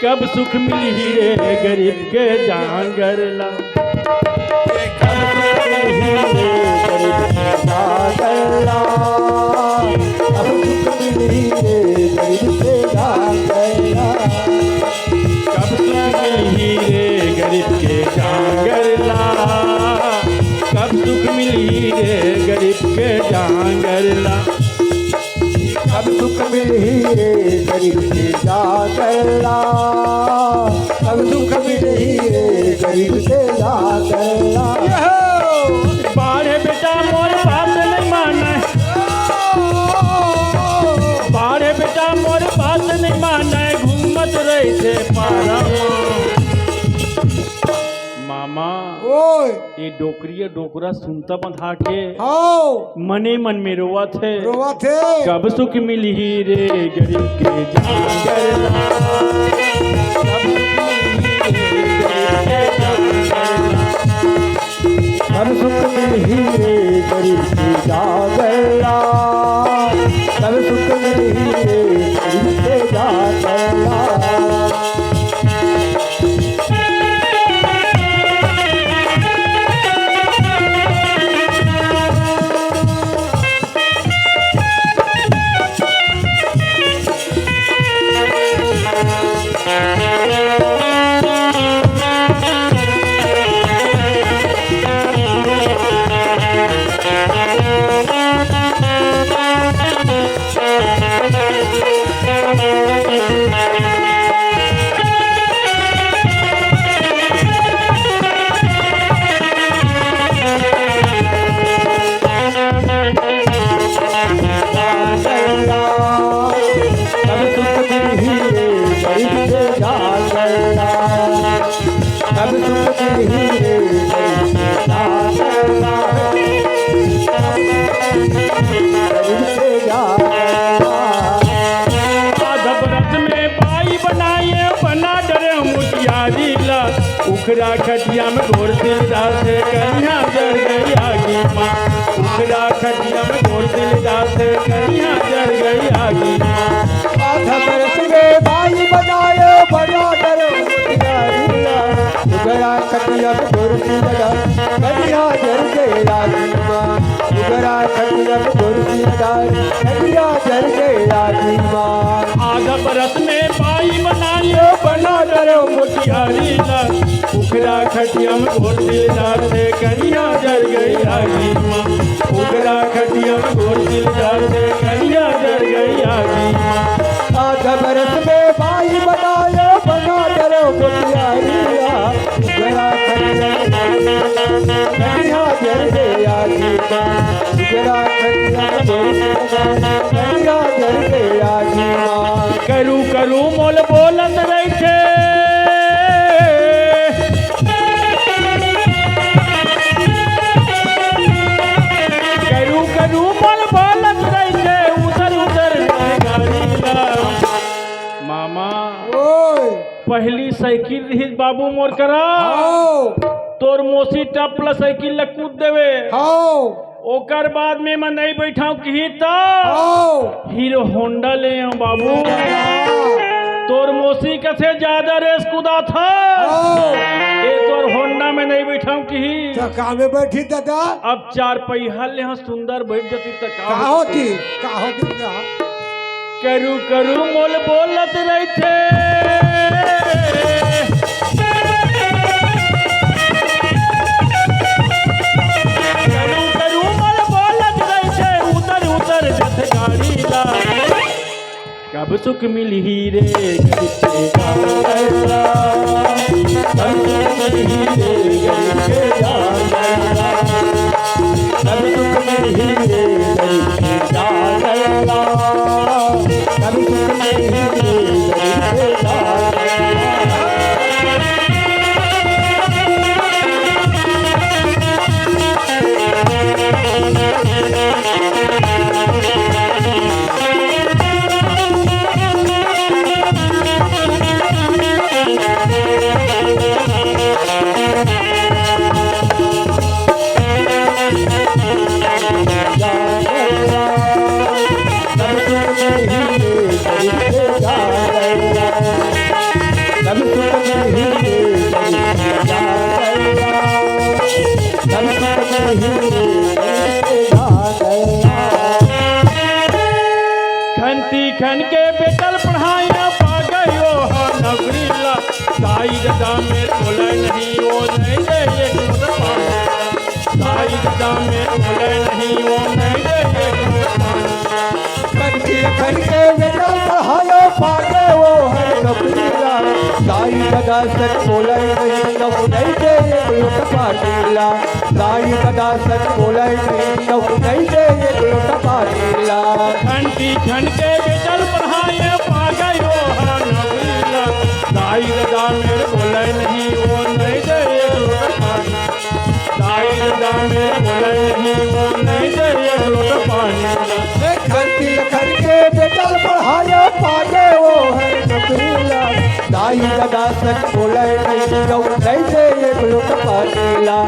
कब सुख मिलही रे गरीब के जांगर ला। कब सुख मिलही रे गरीब के जांगर ला, कब सुख मिलही रे गरीब के जांगर ला। कब सुख मिलही रे गरीब के जांगर ला, कब सुख मिलही रे गरीब के जांगर ला। कब सुख मिलही रे गरीब के जांगर ला, कब सुख मिलही रे गरीब के जांगर ला। बाढ़े बेटा मोर बात नइ मानय, बाढ़े बेटा मोर बात नइ मानय, घूमत रहिथे पारा म। मामा, ओए। ये डोकरी डोकरा सुनता बंधा के, हव। मने मन में रोवत हे। रोवत हे। कब सुख मिलही रे गरीब के जांगर ला। कब सुख मिलही रे गरीब के जांगर ला। कब सुख मिलही रे गरीब के जांगर ला। कब सुख मिलही रे गरीब के जांगर ला। आधा बरस में बाई बनाए, बना डरे मुटियारी ला। उखरा खटिया में घोर दिल डाल से कन्या जर गई आगी माँ। उखरा खटिया में घोर दिल डाल से कन्या जर गई आगी माँ। आधा बरस में बाई बनाए, बना डरे मुटियारी ला। उखरा खटिया में घोर दिल डाल कन्या जर गई आगी माँ। उगरा खटिया में घोर दिल डाल, खटिया जर गई आगी माँ। आधा बरस में बाई बनायो, बना डरे मुटियारी ला। उगरा खटिया में घोर दिल डाल से कन्या जर गई आगी माँ। उगरा खटिया में घोर दिल डाल से कन्या जर गई आगी माँ। आधा बरस में बाई बनायो, बना डरे मुटियारी ला। उगरा खटिया में घोर दिल डाल से कन्या जर गई आगी माँ। उगरा खटिया में घोर दिल डाल से कन्या जर गई आगी माँ। करू करू मोल बोलत रहिथे। करू करू मोल बोलत रहिथे, उतर उतर गाड़ी ला। मामा, ओए। पहली साइकिल रहिस बाबू मोर करा। हव। तोर मौसी टप ल साइकिल ल कूद देवे। हव। ओकर बाद में मैं नइ बैठांव किही त हव। हीरो होंडा ले आंव बाबू। हव। तोर मौसी कथे ज्यादा रेस कुदाथस। हव। ए तोर होंडा में नइ बैठांव किही। त का में बैठी दादा? अब चार पहिया ले आंव, सुंदर बैठ जती त का का होती? होती? का होती का? करू करू मोल बोलत रहिथे। करू करू मोल बोलत रहिथे, उतर उतर जथे गाड़ी ला। कब सुख मिलही रे गरीब के जांगर ला। कब सुख मिलही रे गरीब के जांगर ला। कब सुख मिलही रे गरीब के जांगर ला। कब सुख मिलही रे गरीब के जांगर ला। तीखन के बेटा ल पढ़ाया, पा गयो ह नौकरी ला। दाई ददा मेर बोले नहीं, वो नहीं दे एक लोटा पानी ला। दाई ददा मेर बोले नहीं, वो नहीं दे एक लोटा पानी ला। तीखन के बेटा ल पढ़ाया, पा गयो ह नौकरी ला। दाई ददा सच बोले नहीं, वो नहीं दे एक लोटा पानी ला। दाई ददा सच बोले नहीं, वो नहीं दे एक लोटा पानी ला। तीखन तीखन के बेटा ल पढ़ाया, पा गयो ह नौकरी ला। दाई ददा मेर बोले नहीं, वो नहीं दे एक लोटा पानी। दाई ददा मेर बोले नहीं, वो नहीं दे एक लोटा पानी ला। तीखन के बेटा ल पढ़ाया, पा गयो ह नौकरी ला। दाई ददा सच बोले नहीं, वो नहीं दे एक लोटा पानी ला।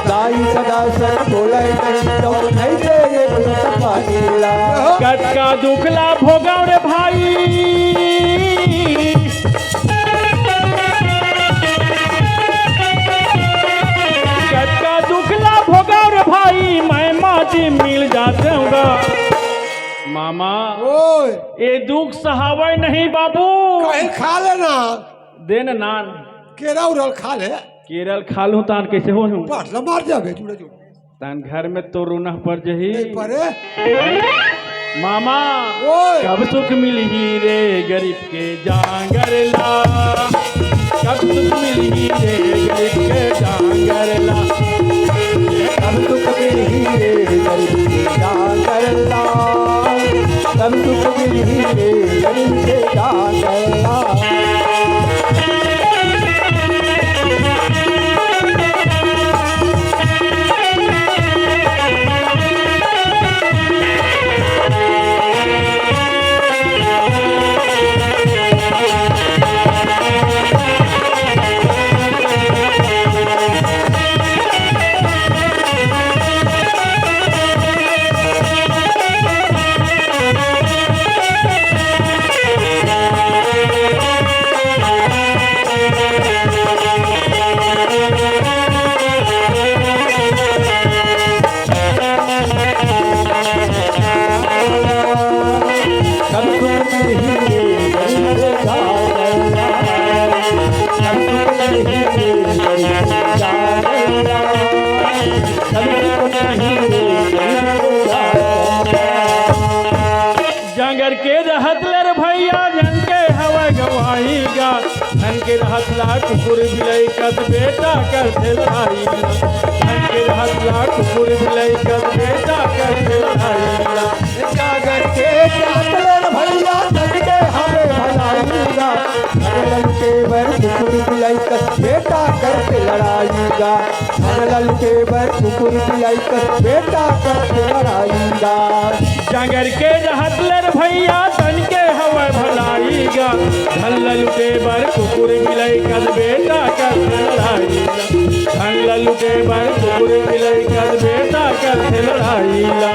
दाई ददा सच बोले नहीं, वो नहीं दे एक लोटा पानी ला। कतका दुख ला भोगव रे भाई, कतका दुख ला भोगव रे भाई, मैं माटी मिल जाते हूँ गा। मामा, ओए। ये दुख सहावय नहीं बाबू। कहीं खा लेना। दे न नान। केरा उरल खा ले। केरा ल खा लूं तान कइसे हो लूं? पाटला मार जाबे, जुड़े जुड़े। तान घर में तो रोना पड़ जही। नहीं पड़े। मामा, ओए। कब सुख मिलही रे गरीब के जांगर ला? कब सुख मिलही रे गरीब के जांगर ला? कब सुख मिलही रे गरीब के जांगर ला? कब सुख मिलही रे गरीब के जांगर ला? जांगर के रहत ले रे भैया, धन के हवय गवाही गा। धन के रहत ला कुकुर बिलई कस बेटा करथे लड़ाई ला। धन के रहत ला कुकुर बिलई कस बेटा करथे लड़ाई ला। जांगर के रहत ले रे भैया, धन के हवय भलाई गा। धन लुटे बर कुकुर बिलई कस बेटा करथे लड़ाई गा। धन लुटे बर कुकुर बिलई कस बेटा करथे लड़ाई गा। जांगर के रहत ले रे भैया, धन के हवय भलाई गा। धन ल लुटे बर कुकुर बिलई कस बेटा करथे लड़ाई ला। धन ल लुटे बर कुकुर बिलई कस बेटा करथे लड़ाई ला।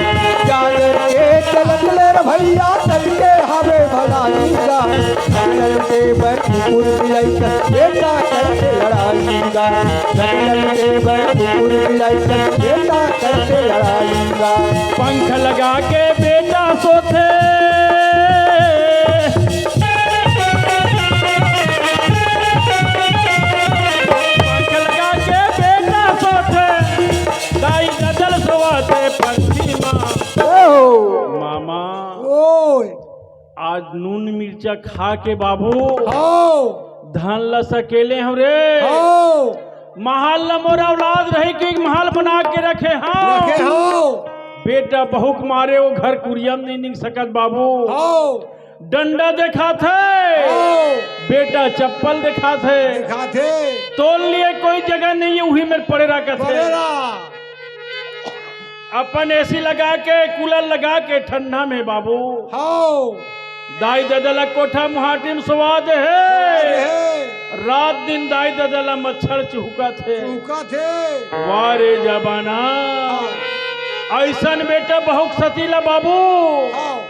जांगर के चलत ले रे भैया, धन के हवय भलाई गा। धन ल लुटे बर कुकुर बिलई कस बेटा करथे लड़ाई गा। धन ल लुटे बर कुकुर बिलई कस बेटा करथे लड़ाई गा। पंख लगा के बेटा सोथे, पंख लगा के बेटा सोथे, दाई ददा ल सोवाथे पंथी मा। ओहो। मामा। ओए। आज नून मिर्चा खा के बाबू, हाव। धन ल सकेले हंव रे। हाव। महल ल मोर औलाद रही के महल बना के रखे हंव। रखे हंव। बेटा बहू के मारे वो घर कुरिया म नइ निकल सकत बाबू। हाव। डंडा देखाथे। हाव। बेटा चप्पल देखाथे। देखाथे। तोर लिए कोई जगह नहीं है, उही मेर पड़े रह कथे। पड़े रह। अपन एसी लगा के, कूलर लगा के ठंडा में बाबू। हाव। दाई ददा ला कोठा मुहाटी म सोवा दे हे। हे। रात दिन दाई ददा ला मच्छर चुहकत हे। चुहकत हे। वाह रे जमाना। हाव। अइसन बेटा बहू के सती ला बाबू। हाव।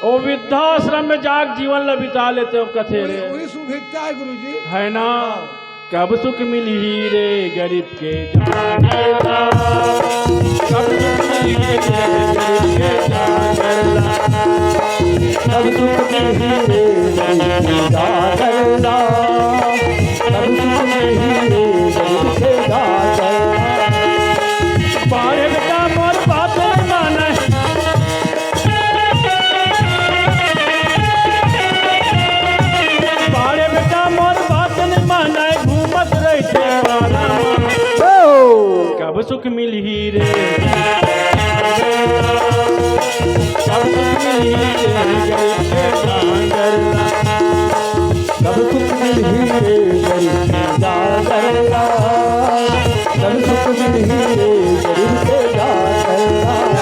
ओ वृद्धाश्रम में जाके जीवन ला बिता लेते हो कथे रे। वही, वही सुभिकता है गुरुजी। है ना? हाव। कब सुख मिलही रे गरीब के जांगर ला? कब सुख मिलही रे गरीब के जांगर ला? कब सुख मिलही रे गरीब के जांगर ला, कब सुख मिलही रे गरीब के जांगर ला। बाढ़े बेटा मोर बात नइ मानय, बाढ़े बेटा मोर बात नइ मानय, घूमत रहिथे पारा म। ओ! कब सुख मिलही रे, कब सुख मिलही रे गरीब के जांगर ला। कब सुख मिलही रे गरीब के जांगर ला। कब सुख मिलही रे गरीब के जांगर ला।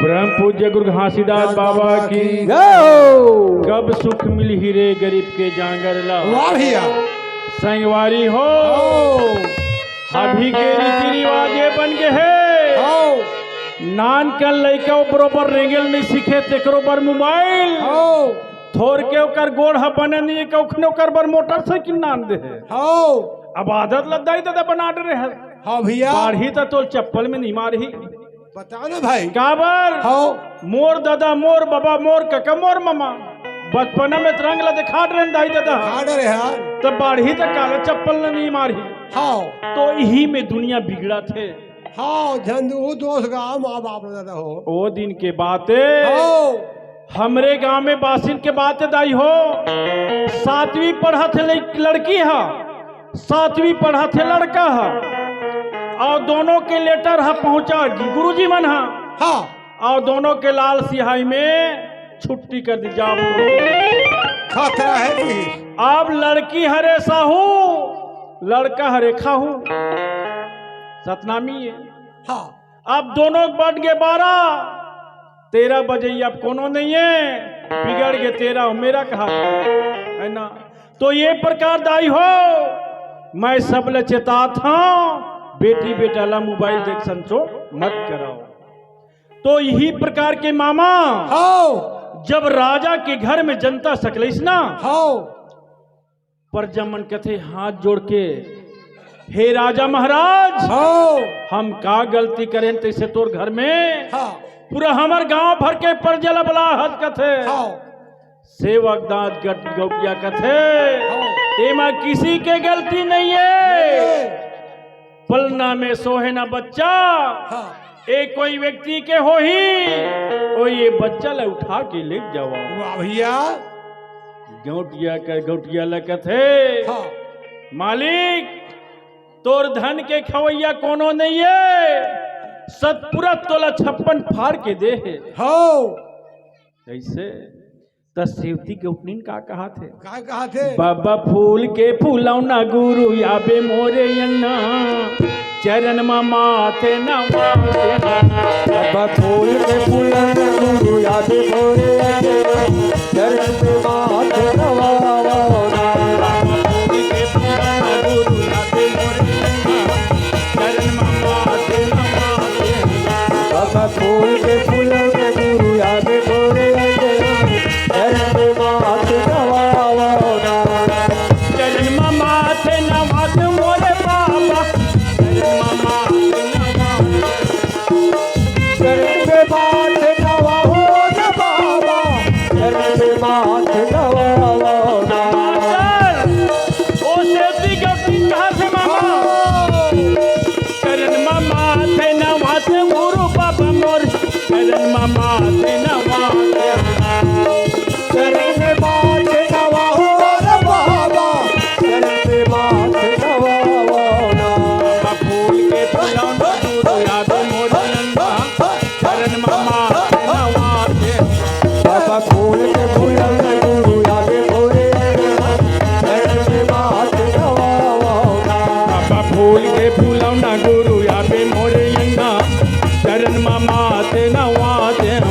परम पूज्य गुरु घासीदास बाबा की। जय हो। कब सुख मिलही रे गरीब के जांगर ला। वाह भैया। संगवारी हो। हो। अभी के रीति रिवाज ये बन गे हे। हो। नानकन लइका बरोबर रेंगे ल नइ सीखे, तेकरो बर मोबाइल। हो। थोर के ओकर गोड़ ह बने नइ हे, कखनो ओकर बर मोटरसाइकिल लान दे हे। हो। अब आदत ल दाई ददा बना डरे हे। हाँ भैया। बाढ़ही त तोल चप्पल में नइ मारही। बता ना भाई। काबर? हव। मोर ददा, मोर बबा, मोर कका, मोर ममा, बचपना में त रंग ला देखात रहेन दाई ददा। देखात रहे यार। त बाढ़ही त काला चप्पल ला नइ मारही। हव। तो इही में दुनिया बिगड़त हे। हव, झन दू दोष गा माँ बाप ला ददा हो। ओ दिन के बात हे। हव। हमरे गांव में बासिन के बात हे दाई हो। सातवीं पढ़त हे लइ-, लड़की ह। सातवीं पढ़त हे लड़का ह, अउ दोनों के लेटर ह पहुंचा गुरुजी मन ह। हाँ। अउ दोनों के लाल सिहाई में छुट्टी कर दी, जाओ। खतरा हे जी। अब लड़की हरे साहू, लड़का हरे खाहू, सतनामी हे। हाँ। अब दोनों बन गे बारह, तेरह बजे अब कोनो नइ हे, बिगड़ गे तेरह मेरा कहा, हे ना? तो ये प्रकार दाई हो, मैं सब ल चेतात हंव, बेटी बेटा ला मोबाइल देख संचो मत कराओ। तो इही प्रकार के मामा, हव। जब राजा के घर में जनता सकलइस ना, हव। प्रजा मन कथे हाथ जोड़ के, "हे राजा महाराज, हव। हम का गलती करेन तइसे तोर घर में?" हाँ। पूरा हमर गांव भर के प्रजा ला बलाहत कथे। हव। सेवक दांत गट-, गौटिया कथे, हव। "एमा किसी के गलती नइ हे।" नइ हे। पलना में सोहे ना बच्चा, हाँ। ए कोई व्यक्ति के होही, ओ ये बच्चा ला उठा के ले जावा। वाह भैया। गौटिया के, गौटिया ला कथे, हाँ। मालिक, तोर धन के खवैया कोनो नइ हे, सतपुरा तोला छप्पन फाड़ के दे हे। हव। कइसे? त सेवती गौटनिन का कहाथे? का कहाथे? बाबा फूल के फुलौना गुरु आबे मोरे अंगना, चरण म माथे नवाथे। बाबा फूल के फुलौना गुरु आबे मोरे अंगना, चरण म माथे नवाथे। बाबा फूल के फुलौना गुरु आबे मोरे अंगना, चरण म माथे नवाथे। बाबा फूल के फुलौना गुरु आबे मोरे अंगना, चरण म माथे नवावो ना। चरण म माथे नवात मोरे बाबा, चरण म माथे नवात। चरण म माथे नवावो ना बाबा। माथे नवातेंव। चरण में माथे नवाओ रे बाबा, चरण में माथे नवाओ ना। बाबा फूल के फुलौना गुरु आबे मोरे अंगना, चरण में माथे नवातेंव। बाबा फूल के फुलौना गुरु आबे मोरे अंगना, चरण में माथे नवाओ ना। बाबा फूल के फुलौना गुरु आबे मोरे अंगना, चरण में माथे नवातेंव।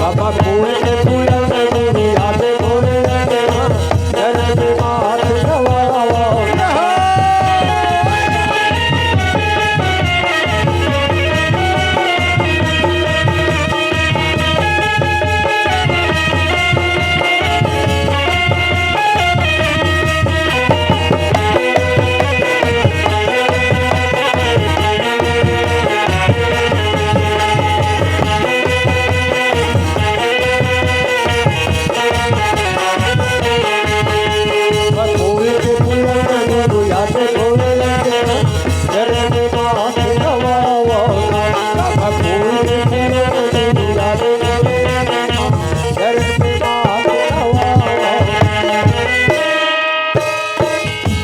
बाबा फूल के फुलौना गुरु आबे मोरे अंगना, चरण में माथे नवाओ ना।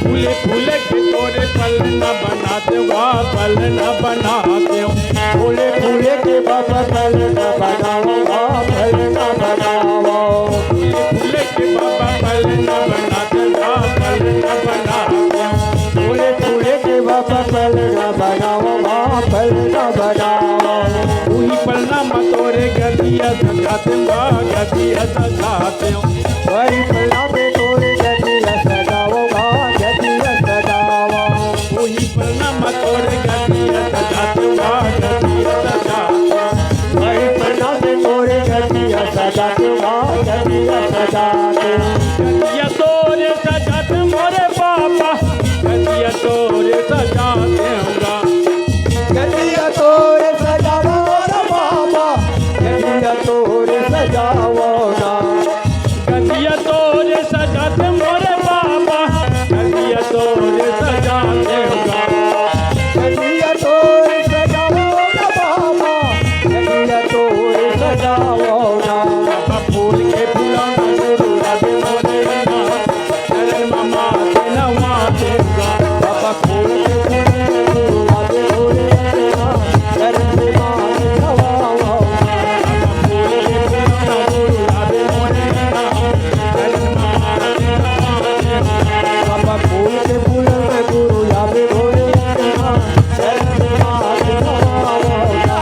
फूले फूले के तोरे पलना बनातेंव, पलना बनातेंव। फूले फूले के बाबा पलना बनाओ, पलना बनाओ। फूले फूले के बाबा पलना बनातेंव, पलना बनातेंव। फूले फूले के बाबा पलना बनाओ, पलना बनाओ। उही पलना में तोरे गदिया सजातेंव, गदिया सजातेंव। वही पलना में तोरे गदिया सजाओ, गदिया सजाओ। उही पलना में तोरे गदिया सजातेंव, गदिया सजातेंव। वही पलना में तोरे गदिया सजातेंव, गदिया सजातेंव। गदिया तोरे सजातेंव मोरे बाबा, गदिया तोरे सजातेंव गा। गदिया तोरे सजाओ रे बाबा, गदिया तोरे सजाओ ना। गदिया तोरे सजातेंव मोरे बाबा, गदिया तोरे सजातेंव गा। गदिया तोरे सजाओ रे बाबा, गदिया तोरे सजाओ ना। बाबा फूल के फुलौना गुरु आबे मोरे अंगना, चरण में माथे नवातेंव गा। बाबा फूल के फुलौना गुरु आबे मोरे अंगना, चरण में माथे नवाओ ना। बाबा फूल के फुलौना गुरु आबे मोरे अंगना, चरण में माथे नवातेंव। बाबा फूल के फुलौना गुरु आबे मोरे अंगना, चरण में माथे नवाओ ना।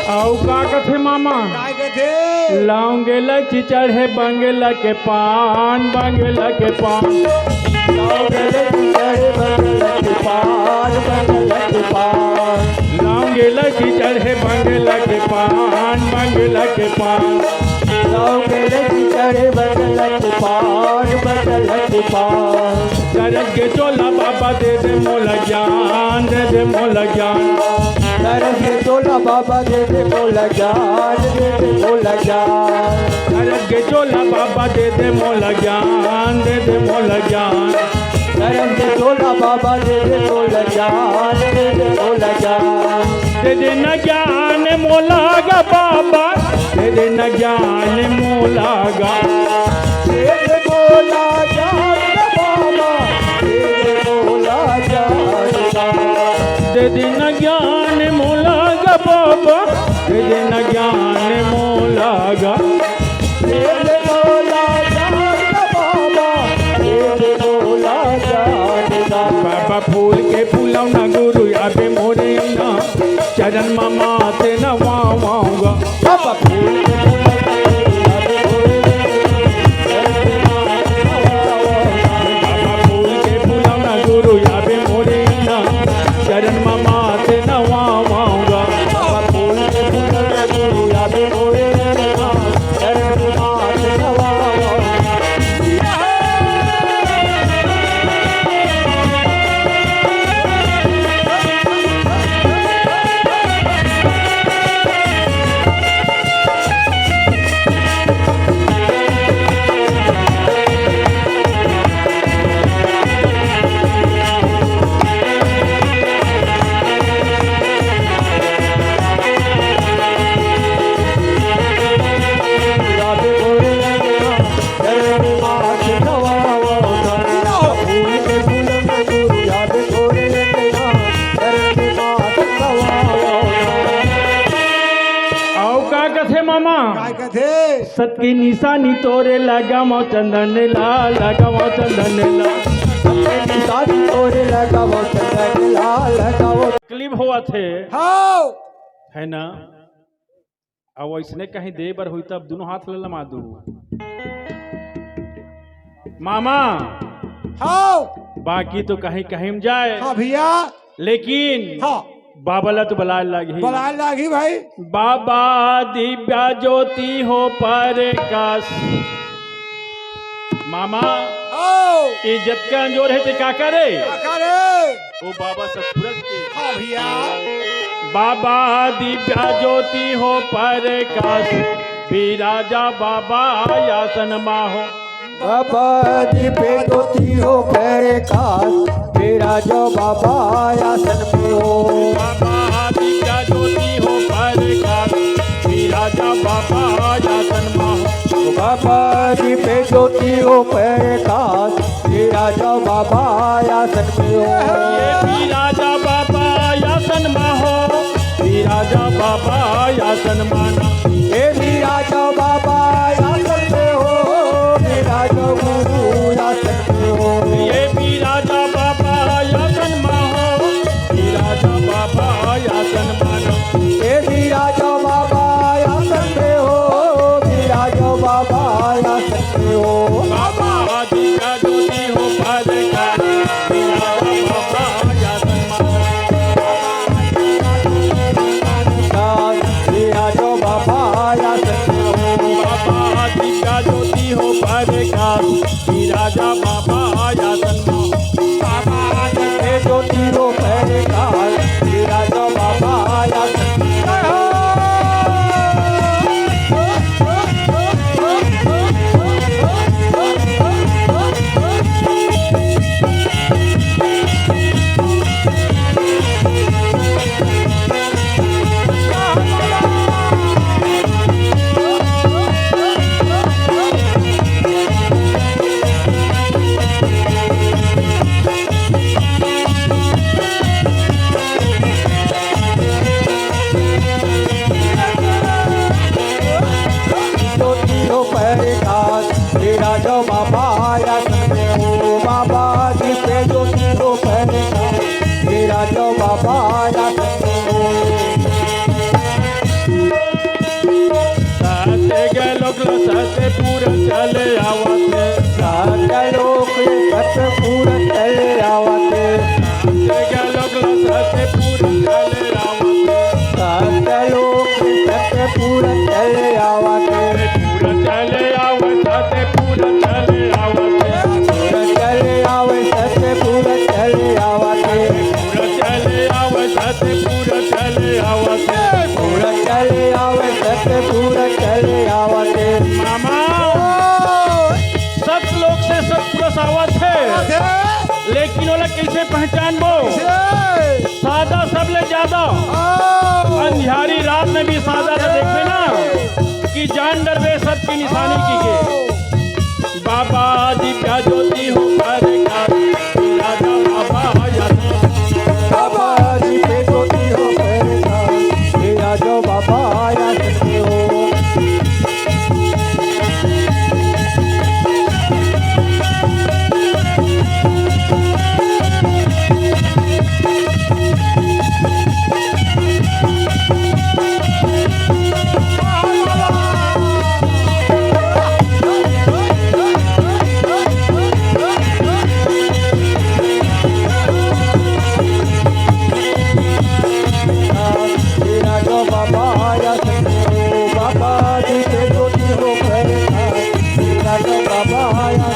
अउ का कथे मामा? काय कथे? लौंग इलायची चढ़े बंगला के पान, बंगला के पान। लौंग इलायची चढ़े बंगला के पान, बंगला के पान। लौंग इलायची चढ़े बंगला के पान, बंगला के पान। लौंग इलायची चढ़े बंगला के पान, बंगला के पान। चरस के चोला बाबा दे दे मोला ज्ञान, दे दे मोला ज्ञान। चरस के चोला बाबा दे दे मोला ज्ञान, दे दे मोला ज्ञान। चरस के चोला बाबा दे दे मोला ज्ञान, दे दे मोला ज्ञान। चरस के चोला बाबा दे दे मोला ज्ञान, दे दे मोला ज्ञान। दे दे ना ज्ञान मोला गा बाबा, दे दे न ज्ञान मोला गा। दे दे मोला ज्ञान बाबा, दे दे मोला ज्ञान गा। दे दे न ज्ञान मोला गा बाबा, दे दे न ज्ञान मोला गा। दे दे मोला ज्ञान बाबा, दे दे मोला ज्ञान गा। बाबा फूल के फुलौना गुरु आबे मोरे अंगना, चरण म माथे नवावंव गा। बाबा फूल के फुलौना गुरु आबे मोरे अंगना, चरण म माथे नवावंव गा। बाबा फूल के फुलौना गुरु आबे मोरे अंगना, चरण म माथे नवावंव गा। अउ का कथे मामा? काय कथे? सत के निशानी तोरे लगावंव चंदन ला, लगावंव चंदन ला। सत के निशानी तोरे लगावंव चंदन ला, लगावंव। तकलीफ होवत हे। हव। हे ना? अउ अइसने कहीं दे बर होही तब दुनों हाथ ल लमा दू। मामा। हव। बाकी तो कहीं कहीं म जाए। हाँ भइया। लेकिन हाँ। बाबा ला तो बलाए लागही। बलाए लागही भाई। बाबा दिव्या ज्योति हो परकास। मामा, हव। ए जतका अंजोर हे ते का करे? का करे? ओ बाबा सतपुरस के। हाँ भइया। बाबा दिव्या ज्योति हो परकास, बिराजा बाबा आसन मा हो। बाबा दिव्या ज्योति हो परकास, बिराजा बाबा आसन मा हो। बाबा दिव्या ज्योति हो परकास, बिराजा बाबा आसन मा हो। बाबा दिव्या ज्योति हो परकास, बिराजा बाबा आसन मा हो। ए बिराजा बाबा आसन मा हो, बिराजा बाबा आसन मा ना। ए बिराजा बाबा आसन मा हो, बिराजा गुरु आसन मा हो। ए बिराजा बाबा आसन मा हो, बिराजा बाबा आसन मा ना। ए बिराजा बाबा आसन मा हो, बिराजा बाबा आसन मा हो। बाबा दिव्या ज्योति हो परकास, बिराजा बाबा आसन मा ना। बिराजा बाबा आसन मा हो। बाबा दिव्या ज्योति हो परकास, बिराजा बाबा आसन मा। बाबा दिव्या ज्योति हो परकास, बिराजा बाबा आसन मा। ज्योति हो परकास, बिराजो बाबा आसन में हो। बाबा दिव्य ज्योति हो परकास, बिराजो बाबा आसन में हो। सात गलोक ल सतपुर चले आवत हे। सात लोक सतपुर चले आवत हे। सात गलोक ल सतपुर चले आवत हे। सात लोक सतपुर चले आवत हे। पूरा चले आवत, सतपुर चले आवत हे। पूरा चले आवत, सतपुर चले आवत हे। पूरा चले आवत, सतपुर चले आवत हे। पूरा चले आवत, सतपुर चले आवत हे। मामा, सत लोक से सतपुरुष आवत हे, आवत हे। लेकिन ओला कइसे पहचानबो? कइसे? सादा सबले ज्यादा। हाँ। अंधियारी रात में भी सादा ला देखबे ना, कि खानी की के। बाबा जी का ज्योति हो प्रकाश, राजा बाबा आया। बाबा जी पे ज्योति हो प्रकाश, राजा बाबा आया हो। तेरा जो बाबा आया, बाबा जी के ज्योति हो गए, तेरा जो बाबा आया।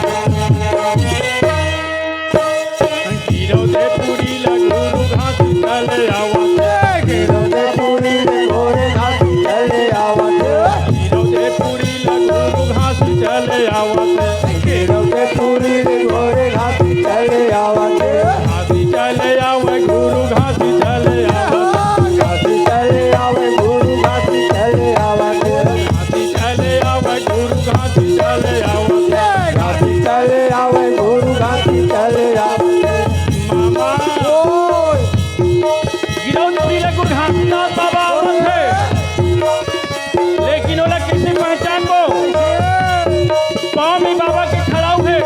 गिरौदे पूरी ल गुरु घासी चले आवत। गिरौदे पूरी ल गोरे घासी चले आवत। गिरौदे पूरी ल गुरु घासी चले आवत। गिरौदे पूरी ल गोरे घासी चले आवत। घासी चले आवे गुरु घासी चले आवत। घासी चले आवे गुरु घासी चले आवत। घासी चले आवे गुरु घासी चले आवत। घासी चले आवे गुरु घासी चले आवत। मामा। ओए। गिरौदपुरी ले गुरु घासीदास बाबा आवत हे। लेकिन ओला कइसे पहचानबो? पाँव में बाबा के खड़ाऊ हे।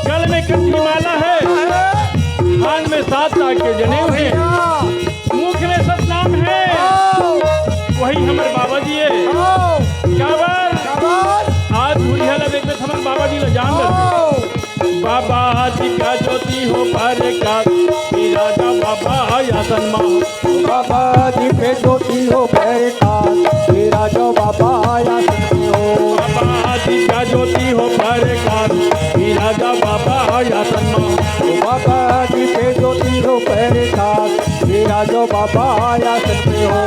गल में कंठी माला हे। हाथ में सात तार के जनेऊ हे। मुख में सतनाम हे। वही हमर बाबा जी हे। काबर? आज हुरिया ला देखबे त हमर बाबा जी ला जान लेबे। बाबा जी का ज्योति हो प्रकाश, राजा बाबा आसन मा। बाबा जी पे ज्योति हो प्रकाश, राजा बाबा आसन में हो। बाबा जी का ज्योति हो प्रकाश, राजा बाबा आसन मा। बाबा जी पे ज्योति हो प्रकाश, राजा बाबा आसन में हो।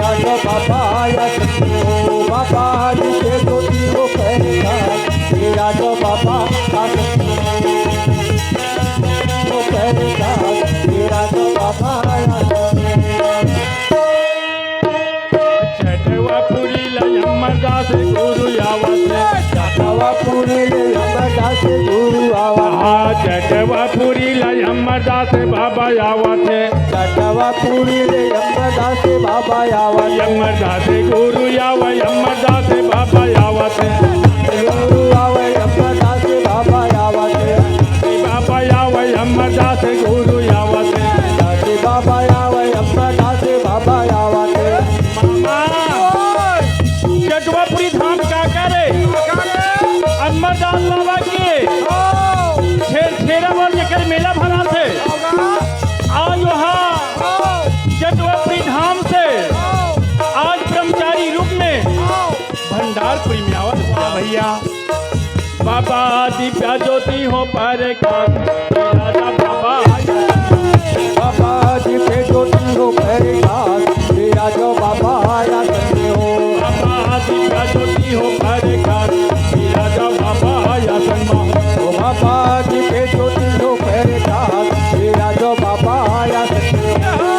राजा बाबा आया सखियो, बाबा जी के ज्योति हो पहचान। ये राजा बाबा आ सखियो, हो पहचान। ये राजा बाबा आया सखियो। चटवा पूरी ल अमरदास गुरु आवत हे। चटवा पूरी ले अमरदास गुरु आवत हे। हाँ, चटवा पूरी ल अमरदास बाबा आवत हे। चटवा पूरी ले अमरदास बाबा आवत हे। अमरदास गुरु आवे, अमरदास बाबा आवत हे। गुरु आवे, अमरदास बाबा आवत हे। बाबा आवे, अमरदास गुरु आवत हे। दास बाबा आवे, अमरदास बाबा आवत हे। मामा, ओए! चटवापुरी धाम काका रे? काका रे? अमरदास बाबा के ओ! छेर-, छेरा बर जेकर मेला भराथे। होगा। आज वहाँ ओ! चटवापुरी धाम से ओ! आज ब्रह्मचारी रूप में ओ! भंडारपुरी में आवत हे भैया। बाबा दिव्या ज्योति हो प्रकाश, राजा बाबा आया। बाबा दिव्या ज्योति हो प्रकाश, राजा बाबा आया संग हो। बाबा दिव्या ज्योति हो प्रकाश, राजा बाबा आया संग हो। ओ बाबा दिव्या ज्योति हो प्रकाश, राजा बाबा आया संग हो।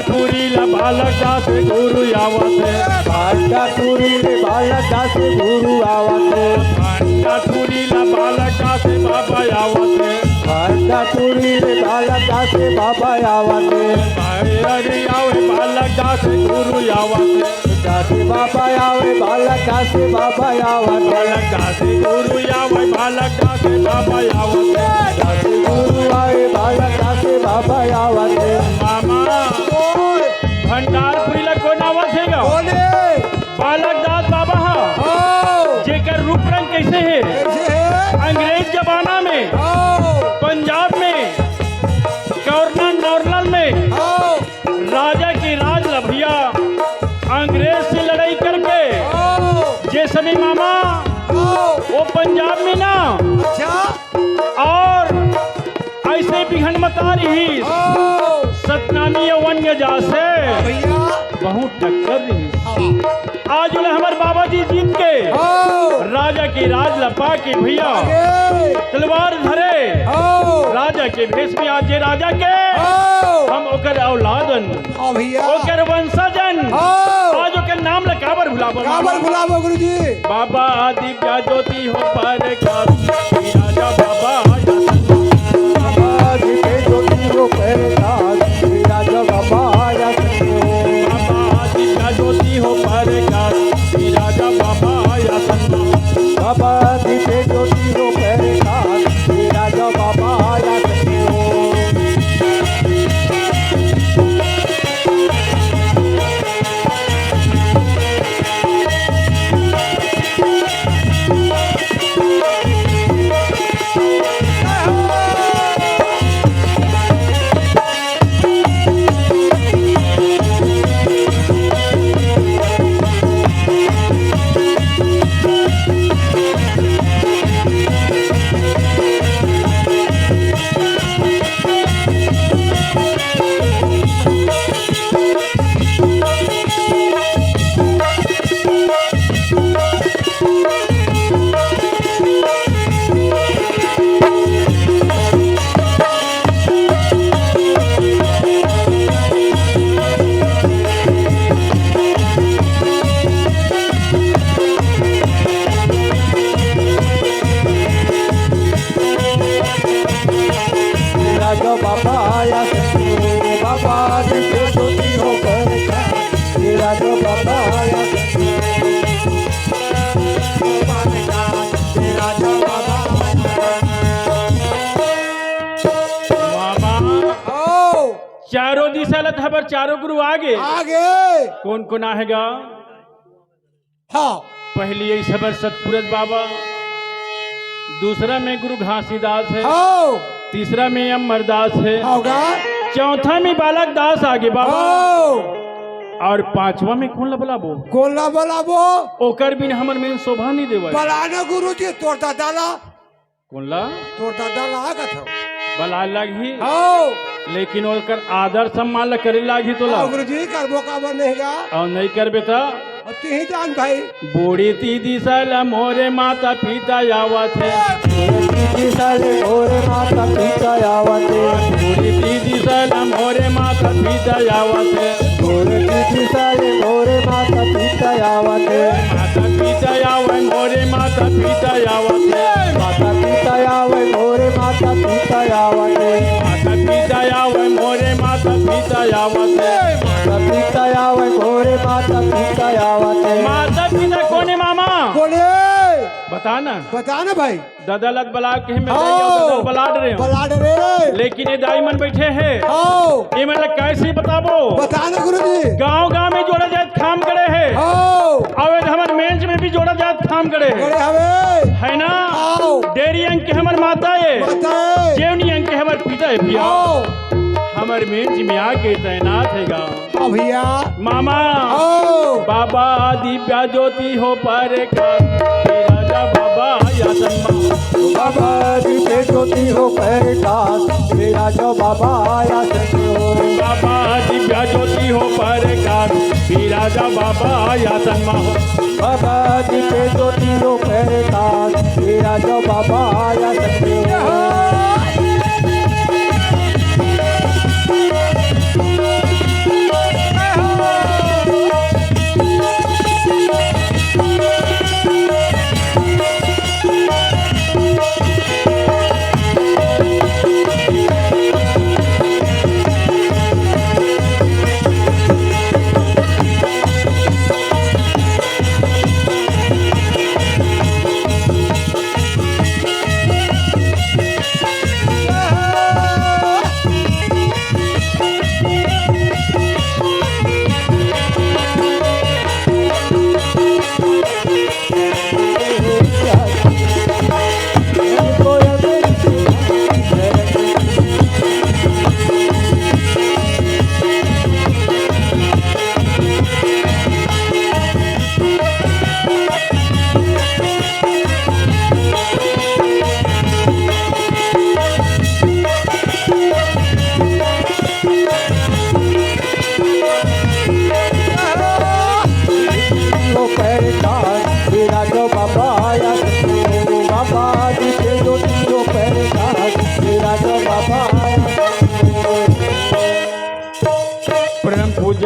टूरी ला बालक दास गुरु आवत हे। भंडाटूरी ले बालक दास गुरु आवत हे। भंडाटूरी ला बालक दास बाबा आवत हे। भंडाटूरी ले बालक दास बाबा आवत हे। अरे आवे बालक दास गुरु आवत हे। दास बाबा आवे, बालक दास बाबा आवत हे। बालक दास गुरु आवे, बालक दास बाबा आवत हे। दास गुरु आवे, बालक दास बाबा आवत हे। मामा, भंडारपुरी ला कोन आवत हे गा? कोने? बालक दास बाबा हा। हाँ। जेकर रूप रंग कैसे हे? कैसे हे? अंग्रेज जमाना में हाँ। पंजाब में गवर्नर नॉर्नल में हाँ। राजा के राज ला भैया अंग्रेज से लड़ाई करके हाँ। जे समय मामा हाँ। वो पंजाब में ना अच्छा। और ऐसे बिघन मता रही ओ। सतनामी अवन्य जा से भैया। बहुत टक्कर रही। हाँ। आज उन्हें हमारे बाबा जी जीत के ओ। राजा के राज लपा के भैया आगे। तलवार धरे ओ। राजा के भेष में आज जे राजा के ओ। हम ओकर औलादन हाँ भैया। ओकर वंशजन हाँ। आज ओकर नाम ला काबर भुलाबो काबर मामा? भुलाबो गुरुजी? बाबा दिव्या ज्योति हो प्रकाश, श्री राजा बाबा आया संग। बाबा दिव्या ज्योति हो प्रकाश, श्री राजा बाबा आया संग। बाबा दिव्या ज्योति हो प्रकाश, श्री राजा बाबा आया संग। बाबा दिव्या ज्योति हो प्रकाश, श्री राजा बाबा आया संग। राजा बाबा आया संग, बाबा दिव्या ज्योति हो प्रकाश। राजा बाबा आया संग, राजा बाबा आया संग। बाबा, ओ। चारों दिशा ल धबर चारों गुरु आगे। आगे। कोन कोन आहे गा? हाँ। पहली यही सबर सतपुरज बाबा, दूसरा में गुरु घासीदास हे, हाँ। तीसरा में अमरदास हे, हाँ गा। चौथा में बालक दास आगे बाबा, हाँ। और पांचवा में कोन ला बलाबो? कोन ला बलाबो? ओकर बिन हमर मेन शोभा नहीं देवय। बलाना गुरुजी, तोर दादा ला। कोन ला? तोर दादा ला आगत हव। बलाय लागही। हव। लेकिन ओकर आदर सम्मान ला करे लागही तोला। हाँ, गुरुजी, करबो काबर नहीं गा? अउ नहीं करबे त? अब तिही जान भाई। बूढ़ी दीदी सल मोरे माता पिता आवत हे। बूढ़ी दीदी सल मोरे माता पिता आवत हे। बूढ़ी दीदी सल मोरे माता पिता आवत हे। बूढ़ी दीदी सल मोरे माता पिता आवत हे। माता पिता आवय मोरे माता पिता आवत हे। माता पिता आवय मोरे माता पिता आवत हे। माता पिता आवय मोरे माता पिता आवत हे। माता पिता आवय मोरे माता पिता आवत हे। माता पिता कोने मामा? कोने? बता ना। बता ना भाई। ददा ल त बला के हे, मैं हाँ। ददा ल बला डरे हंव। बला डरे। लेकिन ये दाई मन बइठे हे। हाँ। ये मन ला कइसे बताबो? बता ना गुरुजी। गांव-गांव में जोड़ा जात काम करे हे। हाँ। अउ ये हमर मेंज में भी जोड़ा जात काम करे हे। करे हवे। हे ना? हाँ। डेरी अंग के हमर माता हे। माता हे। जेवनी अंग के हमर पिता हे भैया। हाँ। हमर मेंज में आके तैनात हे गा। हाँ भैया। मामा। ओ। बाबा दिव्या ज्योति हो प्रकाश, श्री राजा बाबा आया संग मा। बाबा दिव्या ज्योति हो प्रकाश, श्री राजा बाबा आया संग मा। बाबा दिव्या ज्योति हो प्रकाश, श्री राजा बाबा आया संग मा। बाबा दिव्या ज्योति हो प्रकाश, श्री राजा बाबा आया संग मा।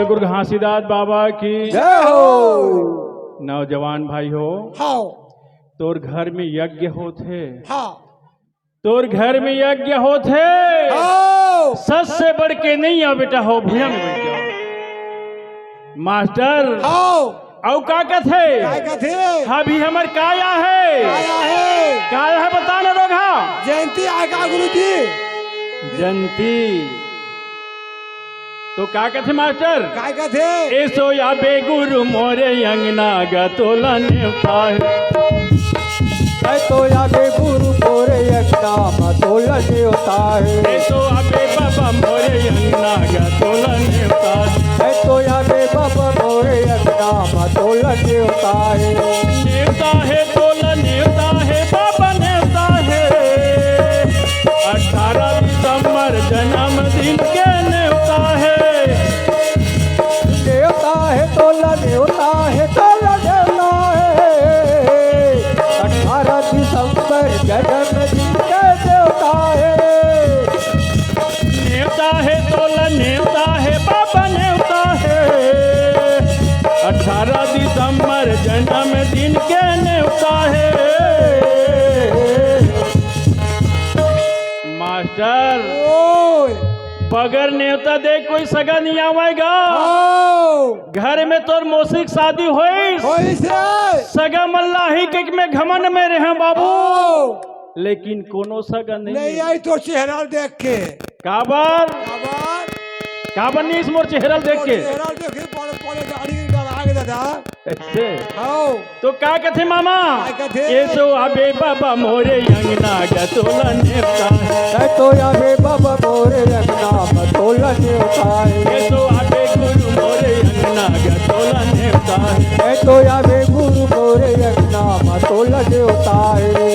गुरु घासीदास बाबा की जय हो। नौजवान भाई हो, हाँ। तोर घर में यज्ञ होथे। हाँ। तोर घर में यज्ञ होथे। हाँ। सच से बढ़ के नहीं आ बेटा, हो भुइयां में बैठ जाओ। मास्टर। हाँ। अउ का कथे? का कथे? अभी हमर काया हे। काया हे। काया हे, बता ना रोगहा। जयंती आय का गुरुजी? जयंती। तो का कथे मास्टर? का कथे? एसो आबे गुरु मोरे अंगना गा तोला नेवता हे। एसो आबे गुरु मोरे अंगना मा तोला नेवता हे। एसो आबे बाबा मोरे अंगना गा तोला नेवता हे। एसो आबे बाबा मोरे अंगना मा तोला नेवता हे। नेवता हे तोला नेवता हे बाबा नेवता हे। अठारह दिसंबर जन्मदिन के नेवता हे। नेवता हे तोला नेवता हे तोला नेवता हे। अठारह दिसंबर जन्मदिन के नेवता हे। नेवता हे तोला नेवता हे बाबा नेवता हे। अठारह दिसंबर जन्मदिन के नेवता हे। मास्टर, ओए। बगैर नेवता दे कोई सगा नहीं आवेगा। आओ। घर में तोर मौसी के शादी होइस। होइस रे। सगा मल्लाही के में घमंड में रहे बाबू। आओ। लेकिन कोनो सगा नहीं नहीं आई तो चेहरा देख के। काबर? काबर? काबर नहीं इस मोर चेहरा देख के? चेहरा देख के बड़े बड़े गाड़ी डरा के दादा। ऐसे? हाँ। तो का कथे मामा? का कथे? एसो आबे बाबा मोरे अंगना गा तोला नेवता हे। एसो आबे बाबा मोरे अंगना मा तोला नेवता हे। एसो आबे गुरु मोरे अंगना गा तोला नेवता हे। एसो आबे गुरु मोरे अंगना मा तोला नेवता हे।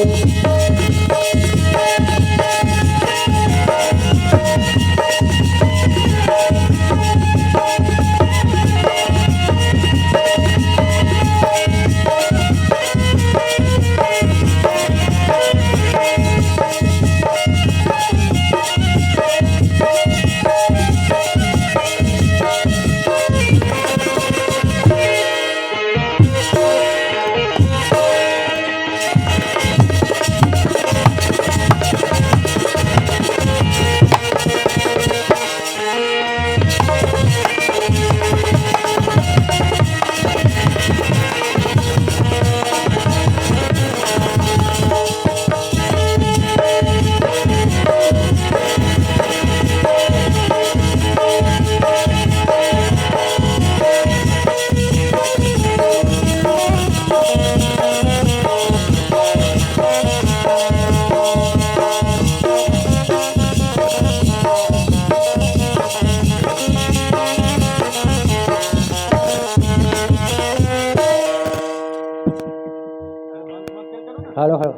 Hello, hello.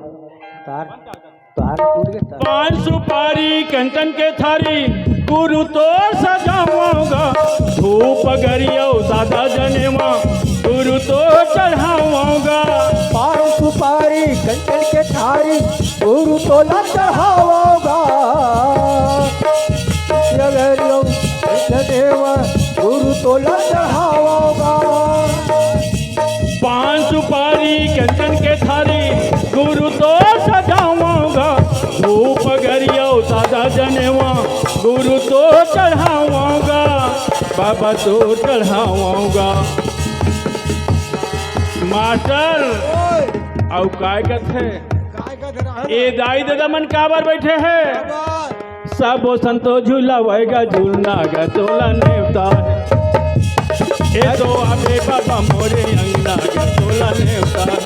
तार, तार टूट गया, तार। पान सुपारी कंचन के थारी, गुरु तोर सजावांगा। धूप अगरिया सादा जनेवा, गुरु तोर चढ़ावांगा। पान सुपारी कंचन के थारी, गुरु तोला चढ़ावांगा। अगरिया जनेवा, गुरु तोला चढ़ावांगा। पान सुपारी कंचन के थारी, गुरु तोर सजावांगा। धूप अगरिया सादा जनेवा, गुरु तोर चढ़ावांगा। बाबा तोर चढ़ावांगा। मास्टर, ओए। अउ काय कथे? काय कथे रहा? ए दाई ददा मन काबर बैठे हे? काबर? सबो संतो झूला वैगा झूलना गा तोला नेवता हे। एसो आबे बाबा मोरे अंगना गा तोला नेवता हे।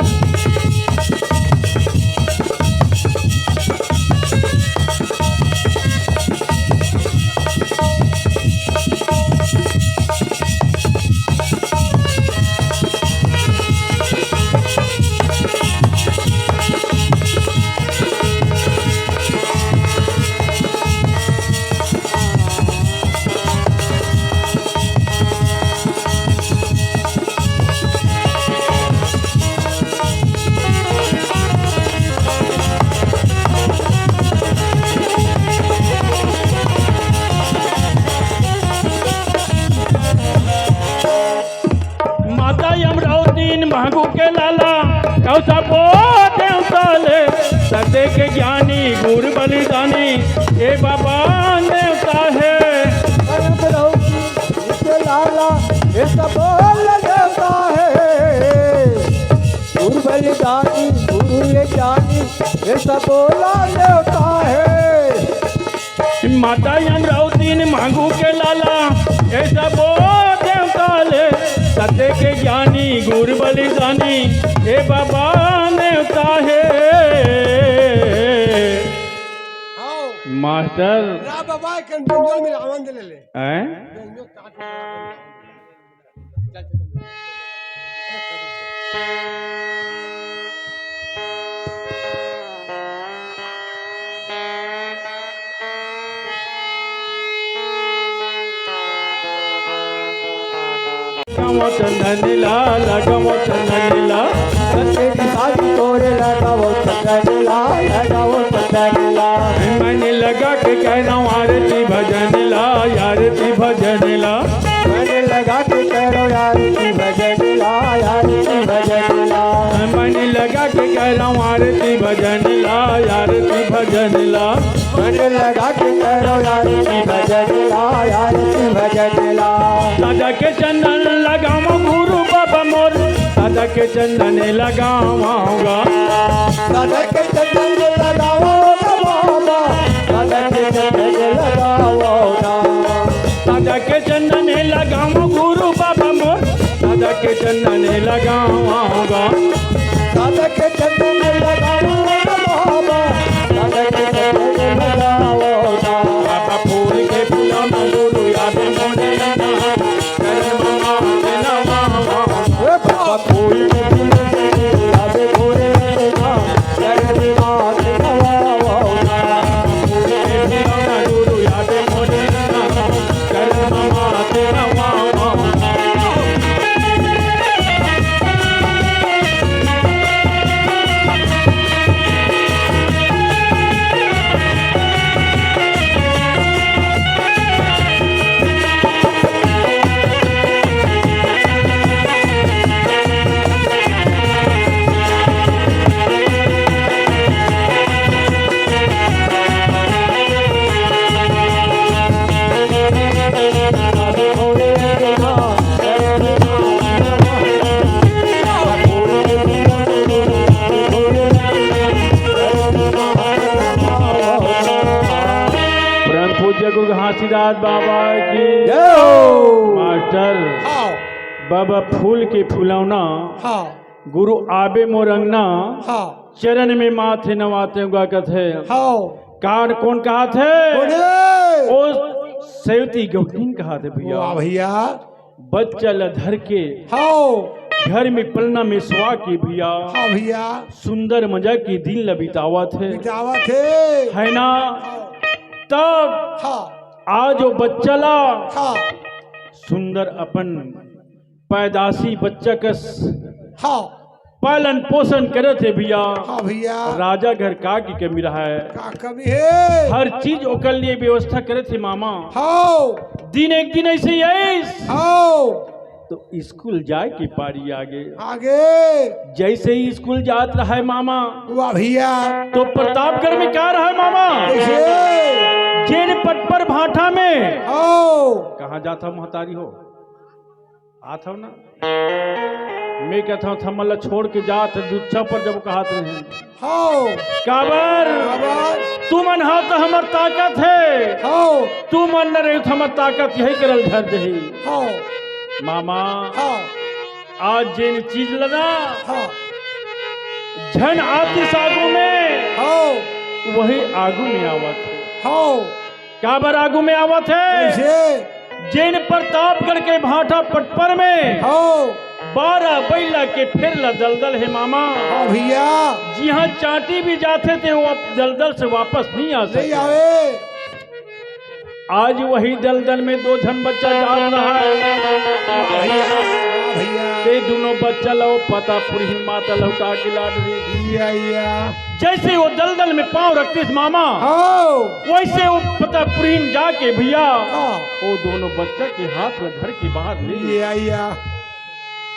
ये सब बोल देवता है, गुरु बलिदानी, गुरु ये ज्ञानी, ये सब बोला देवता है। माता अमरावती ने मांगू के लाला, ऐसा बोल देवता ले, सत्य के ज्ञानी, गुरु बलिदानी, ए बाबा देवता है। आओ। मास्टर। रा बाबा के बेंजो में आनंद ले ले। हैं? बेंजो काट। लगावो चंदन ला, लगावो चंदन ला। सत्य की शादी तोरे लगावो चंदन ला, लगावो चंदन ला। मन लगा के कह रहा हूँ आरती भजन ला, आरती भजन ला। मन लगा के कह रहा हूँ आरती भजन ला, आरती भजन ला। मन लगा के कह रहा हूँ आरती भजन ला, आरती भजन ला। मन लगा के करो आरती भजन ला, आरती भजन ला। दादा के चंदन लगावा गुरु बाबा मोर, दादा के चंदन लगावाऊंगा। दादा के चंदन लगावाऊंगा बाबा, दादा के चंदन लगावाऊंगा। दादा के चंदन लगावा गुरु बाबा मोर, दादा के चंदन लगावाऊंगा। दादा के चंदन लगावाऊंगा बाबा, दादा के चंदन लगावाऊंगा। बाबा फूल के फूला में गुरु याद मोरे ना, करम माते नवावा। ए बाबा फूल के फूला में गुरु याद मोरे ना, करम माते नवावा। फूल के फूला में गुरु याद मोरे ना, परम पूज्य गुरु घासीदास बाबा की जय हो। मास्टर, हाँ। बाबा फूल के फुलौना, हाँ। गुरु आबे मोर अंगना, हाँ। चरण में माथे नवाते हुआ कथे। हाँ। कार कौन कहाथे? बोले। ओ सेवती गौठिन कहाथे भैया। वाह भैया। बच्चा ल धर के हाँ। घर में पलना में सुवा के भैया। हाँ भैया। सुंदर मजा के दिन ल बितावत हे। बितावत हे। है ना? हाँ। तब हाँ। आज वो बच्चा ला हाँ। सुंदर अपन पैदाशी बच्चा कस हाँ। पालन पोषण करत हे भैया। हाँ भैया। राजा घर का की कमी रहा है? का कमी है? हर चीज ओकर लिए व्यवस्था करत हे मामा। हाँ। दिन एक दिन ऐसे ही आइस। हाँ। तो स्कूल जाए के पारी आगे। आगे। जैसे ही स्कूल जात रहा है मामा। वाह भैया। तो प्रतापगढ़ में का रहा है मामा? कैसे? जेन पट पर भाटा में। हाँ। कहाँ जात हो महतारी हो? आत हव ना? मैं कहत हव, थमन ला छोड़ के जात हव, दुच्छा पर जब कहत रहे। हव। काबर? काबर? तुमन हव त हमर ताकत हे। हव। तुमन न रहे त हमर ताकत यही करल धर देही। हव। मामा, हव। आज जेन चीज लगा, हव। झन आतिस आगू में, हव। वही आगू में आवत हे। हव। काबर आगू में आवत हे? कैसे? जेन प्रतापगढ़ के भाटा पटपर में हव। बारह बैला के फेर ला दलदल हे मामा। हाँ भैया। जिहाँ चांटी भी जाथे ते वो दलदल से वापस नहीं आ नहीं सकते। आवे। आज वही दलदल में दो झन बच्चा जात रहा है। भैया, भैया। ते दोनों बच्चा ला पता पुरहिन माता लौटा के लाड रही। या, या। जैसे वो दलदल में पाँव रखतिस मामा, हाँ। वैसे वो पता पुरहिन जाके भैया, हाँ। वो दोनों बच्चा के हाथ में धर के बाहर ले गए। या, या।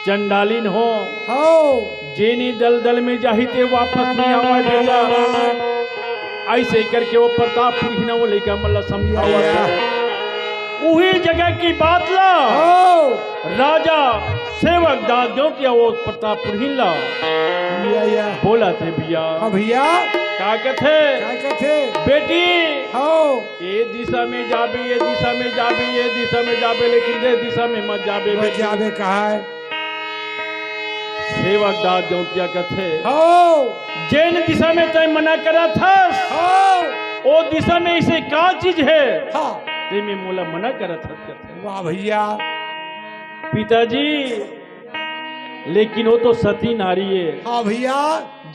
चंडालिन हो, हाँ। जेनी दलदल में जाही ते वापस नहीं आवा बेटा। ऐसे करके वो प्रताप पुरहिन वो लइका मन ला समझावत या, या। हे। उही जगह की बात ला। हो। राजा सेवक दास जौंटिया वो प्रताप पुरहिन ला। या, या। बोलथे भैया। हाँ भैया। का कथे? का कथे? बेटी। हो। ए दिशा में जाबे, ए दिशा में जाबे, ए दिशा में जाबे, लेकिन ए दिशा में मत जाबे मत बेटी। जाबे कहा है? सेवक दास जौंटिया कथे। हो। जेन दिशा में तैं मना करत हस। हो। ओ दिशा में इसे का चीज है? हाँ। तेमे मोला मना करत हस कथे। वाह भैया। पिताजी, लेकिन वो तो सती नारी है। हाँ भैया।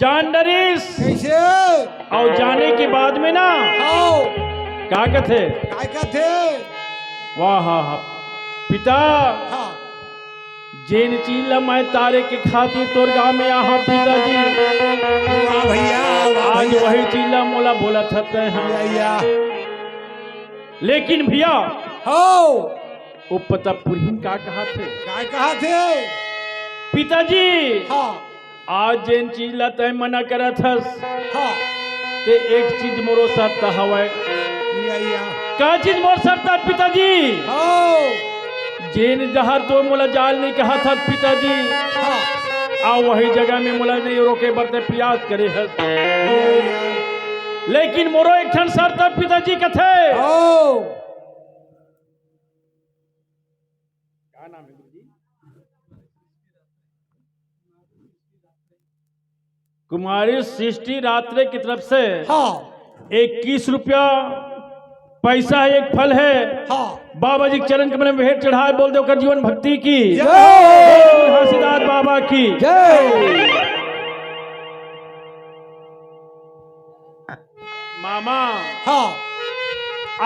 जान डरिस। कैसे? अउ जाने के बाद में ना। हाँ। का कथे? का कथे? वाह, हा, हा। पिता। हाँ। जेन चीज ला मैं तारे के खातिर तोर गांव में आहा पिताजी। वाह भैया, वाह आज भैया। वही चीज ला मोला बोलत हस तैं हा। भैया। लेकिन भैया। हो। ओ प्रताप पुरहिन का कहाथे? का कहाथे? पिताजी। हाँ। आज जेन चीज ला तैं मना करत हस, हाँ। ते एक चीज मोरो शर्त हवय। या, या। का चीज मोर शर्त हे पिताजी? हाँ। जेन डहर तो मोला जाल नहीं कहत हस पिताजी। हाँ। आ वही जगह में मोला नहीं रोके बर ते प्रयास करे हस। या, या। लेकिन मोरो एक ठन शर्त हे पिताजी कथे। हाँ। का नाम है गुरुजी? कुमारी सृष्टि रात्रे की तरफ से हाँ। इक्कीस रुपया पैसा है, एक फल है। हाँ। बाबा जी के चरण कमल में भेंट चढ़ाए, बोल दे ओकर जीवन भक्ति की। जय। घासीदास बाबा की। जय। मामा। हाँ।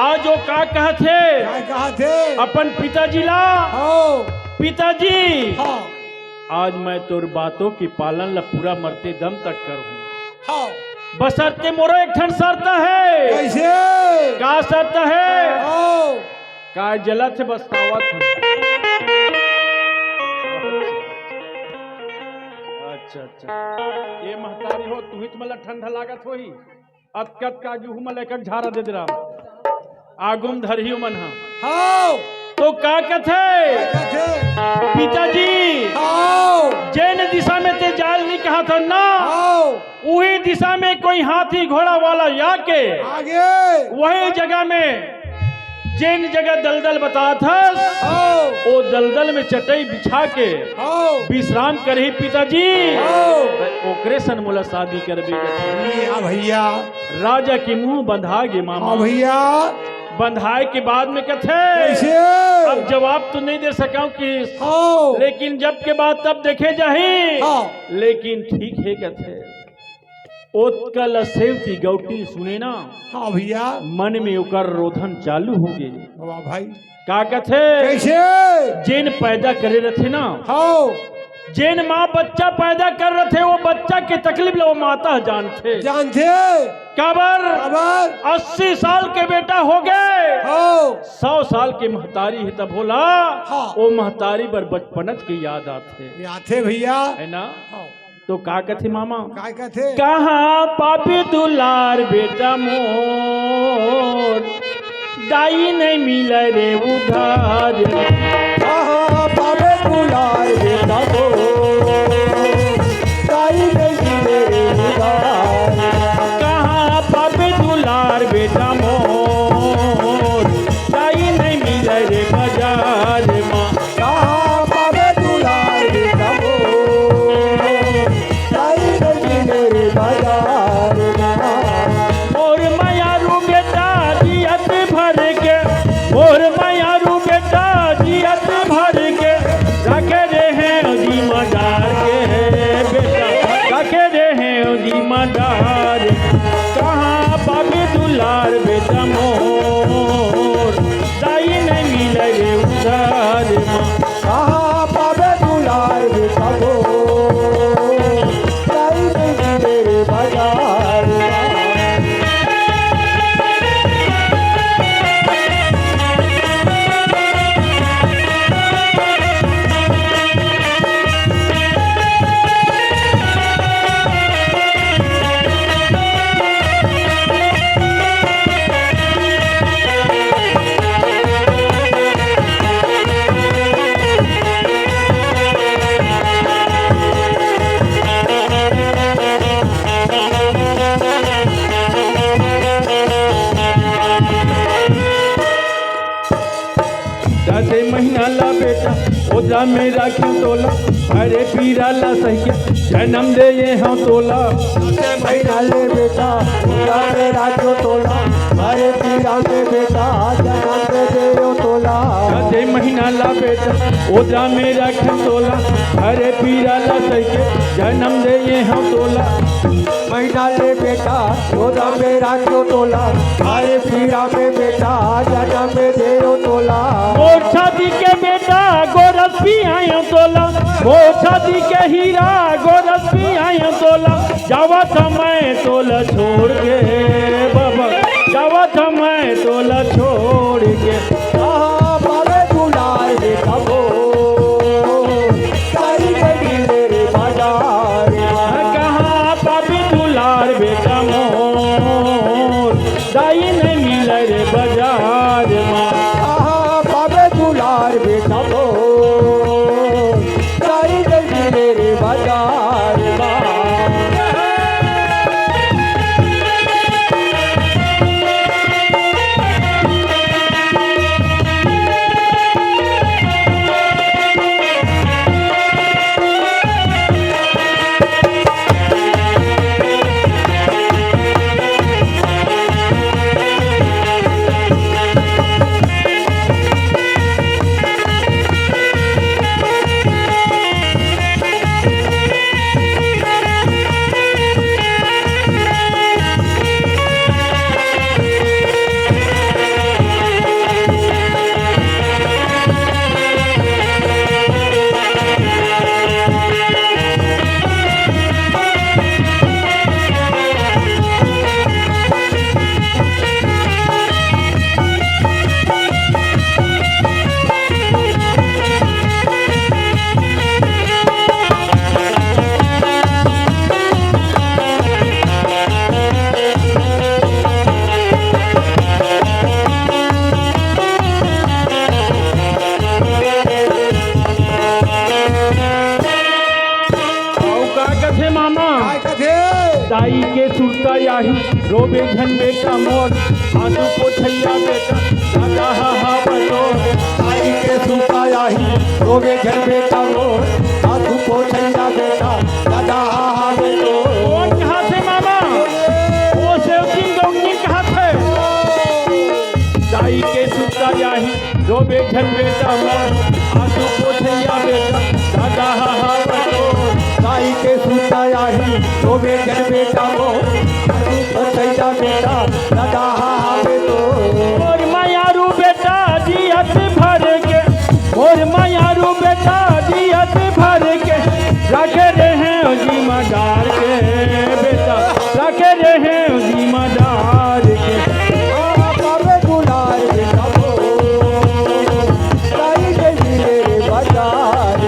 आज वो का कहत हे? का कहत हे? अपन पिताजी ला। हाँ। पिताजी। हाँ। आज मैं तोर बातों के पालन ला पूरा मरते दम तक करूँ। हाँ। बशर्ते मोरो एक ठन शर्त हे। कैसे? का शर्त हे? हाँ। का जलत हे, बतावत हे। अच्छा, अच्छा। ए महतारी हो, तुही त मोला ठंडा लागत होही। अतकत का जूहू में लेकर झारा दे दे रहा। आगुम धरही मन हा। हाँ। तो का कथे? का कथे? पिताजी, हाँ। जेन दिशा में ते जाल नहीं कहत हस ना, हाँ। उही दिशा में कोई हाथी घोड़ा वाला आके आगे। वही जगह में जेन जगह दलदल बतात हस, हाँ। ओ दलदल में चटई बिछा के हाँ। विश्राम करही पिताजी। हाँ। त ओकरे सन मोला शादी करबे कथे। या भैया। राजा के मुंह बंधा गे मामा। हाँ भैया। बंधाए के बाद में कथे, कैसे? अब जवाब तो नहीं दे सकंव कि हाँ। लेकिन जब के बाद तब देखे जाही। हाँ। लेकिन ठीक हे कथे। ओतका ल सेवती गौटी सुने ना, हाँ भैया। मन में ओकर रोधन चालू हो गे। वाह भाई। का कथे? कैसे? जेन पैदा करे रथे ना, हाँ। जेन माँ बच्चा पैदा कर रथे, वो बच्चा के तकलीफ ल वो माता जानथे। जानथे। काबर? काबर? अस्सी साल के बेटा हो गे, हाँ। सौ साल के महतारी हे तब होला, हाँ। वो महतारी बर बचपनच के याद आथे। आथे भैया। है ना? हाँ। तो का कथे मामा? का कथे? कहाँ पाबे दुलार बेटा मोर, दाई नहीं मिले रे उधार। कहाँ पाबे दुलार बेटा मोर, दाई नहीं मिले रे उधार। कहाँ पाबे दुलार बेटा मोर, दाई नहीं मिले रे बाजार मा। कहाँ पाबे दुलार बेटा मोर, दाई नहीं मिले रे बाजार मा। मोर मयारू बेटा जियत भर के, मोर मयारू बेटा जियत भर के, रखे रहे जी मजार के बेटा, रखे रहे जी मजार। कहाँ पाबे दुलार बेटा मोर, दाई नहीं मिले रे उधार मा। कहाँ पाबे दुलार बेटा मोर, दाई नहीं मिले रे बाजार मा। दसे महीना ला बेटा, ओदरा में राखेंव तोला, अरे पीरा ला सही के जनम देहे हंव तोला। दसे महीना ले बेटा, ओदरा में राखेंव तोला, अरे पीरा में बेटा, जनम देहे हंव तोला। दसे महीना ला बेटा, ओदरा में राखेंव तोला, अरे पीरा ला सही के जनम देहे हंव तोला। महीना ले बेटा, ओदरा में राखेंव तोला, अरे पीरा में बेटा, जनम देहे हंव तोला। मोर छाती के बेटा, गोरस पियाएंव तोला, मोर छाती के हीरा, गोरस पियाएंव तोला। जावत हंव मैं तोला छोड़ के, बाबा, जावत हंव मैं तोला छोड़ के। कहां पाबे दुलार बेटा मोर, दाई नइ मिले रे बाजार मा। कहां पाबे दुलार बेटा मोर, दाई नइ मिले रे बाजार मा। कहां पाबे दुलार बेटा मोर, दाई नइ मिले रे बाजार मा। अउ का कथे मामा? काय कथे? दाई के सुरता आही, रोबे झन बेटा मोर, आंसू पोछइया बेटा, दादा हा हा बटोर। दाई के सुरता आही, रोबे झन बेटा मोर, आंसू पोछइया बेटा, दादा हा हा बटोर। कोन कहाथे मामा? ओ सेवकिन डोंगिन कहाथे। दाई के सुरता आही, रोबे झन बेटा मोर, आंसू पोछइया बेटा, दादा हा हा बटोर। दाई के सुरता आही, रोबे झन बेटा मोर, आंसू पोछइया बेटा, दादा हा हा बटोर। मोर मयारू बेटा जियत भर के, मोर मयारू बेटा जियत भर के, राखे रेहेंव जिमा डार के बेटा, राखे रेहेंव जिमा डार के। आ, पाबे दुलार बेटा मोर, दाई नइ मिले रे बाजार।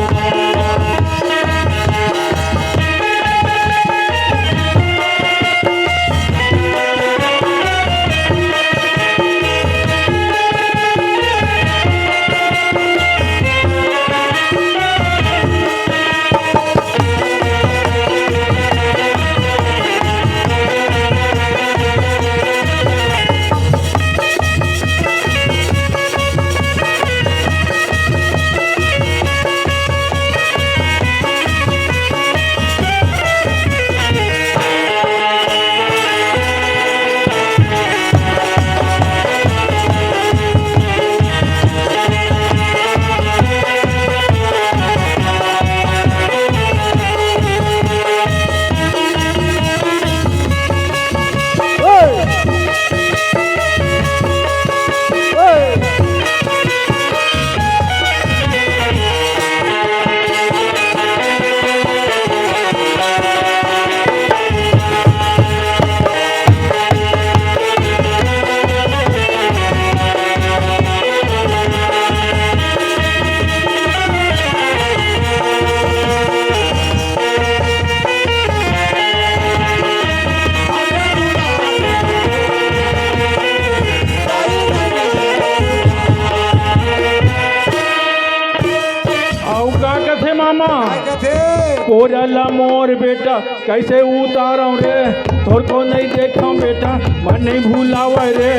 मामा। काय कथे? कोरा ला मोर बेटा, कैसे उतारव रे? थोरको नहीं देखव बेटा, मन नहीं भुलावय रे।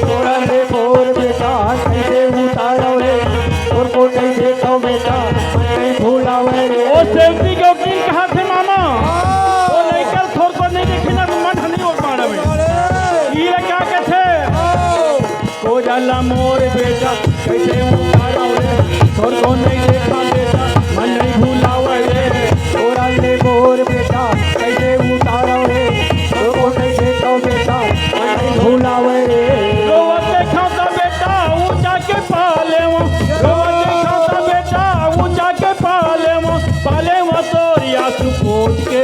कोरा ले मोर बेटा, कैसे उतारव रे? थोरको नहीं देखव बेटा, मन नहीं भुलावय रे। ओ सेवती गौकिन कहाँ थे मामा? हाँ। ओ लइका थोरको नहीं देखे ना, मन नहीं हो पा रहा है। अरे। ये क्या कहते? हाँ। कोरा ला मोर बेटा, कैसे उतारव रे? थोरको नहीं देखा बेटा, मन नहीं भुलावय रे। कोरा ले मोर बेटा, कैसे उतारव रे? थोरको नहीं देखा बेटा, मन नहीं भुलावय रे। रोवत देखा त बेटा, ऊंचा के पालेव। रोवत देखा त बेटा, ऊंचा के पालेव। पालेव तोर आंसू पोंछ के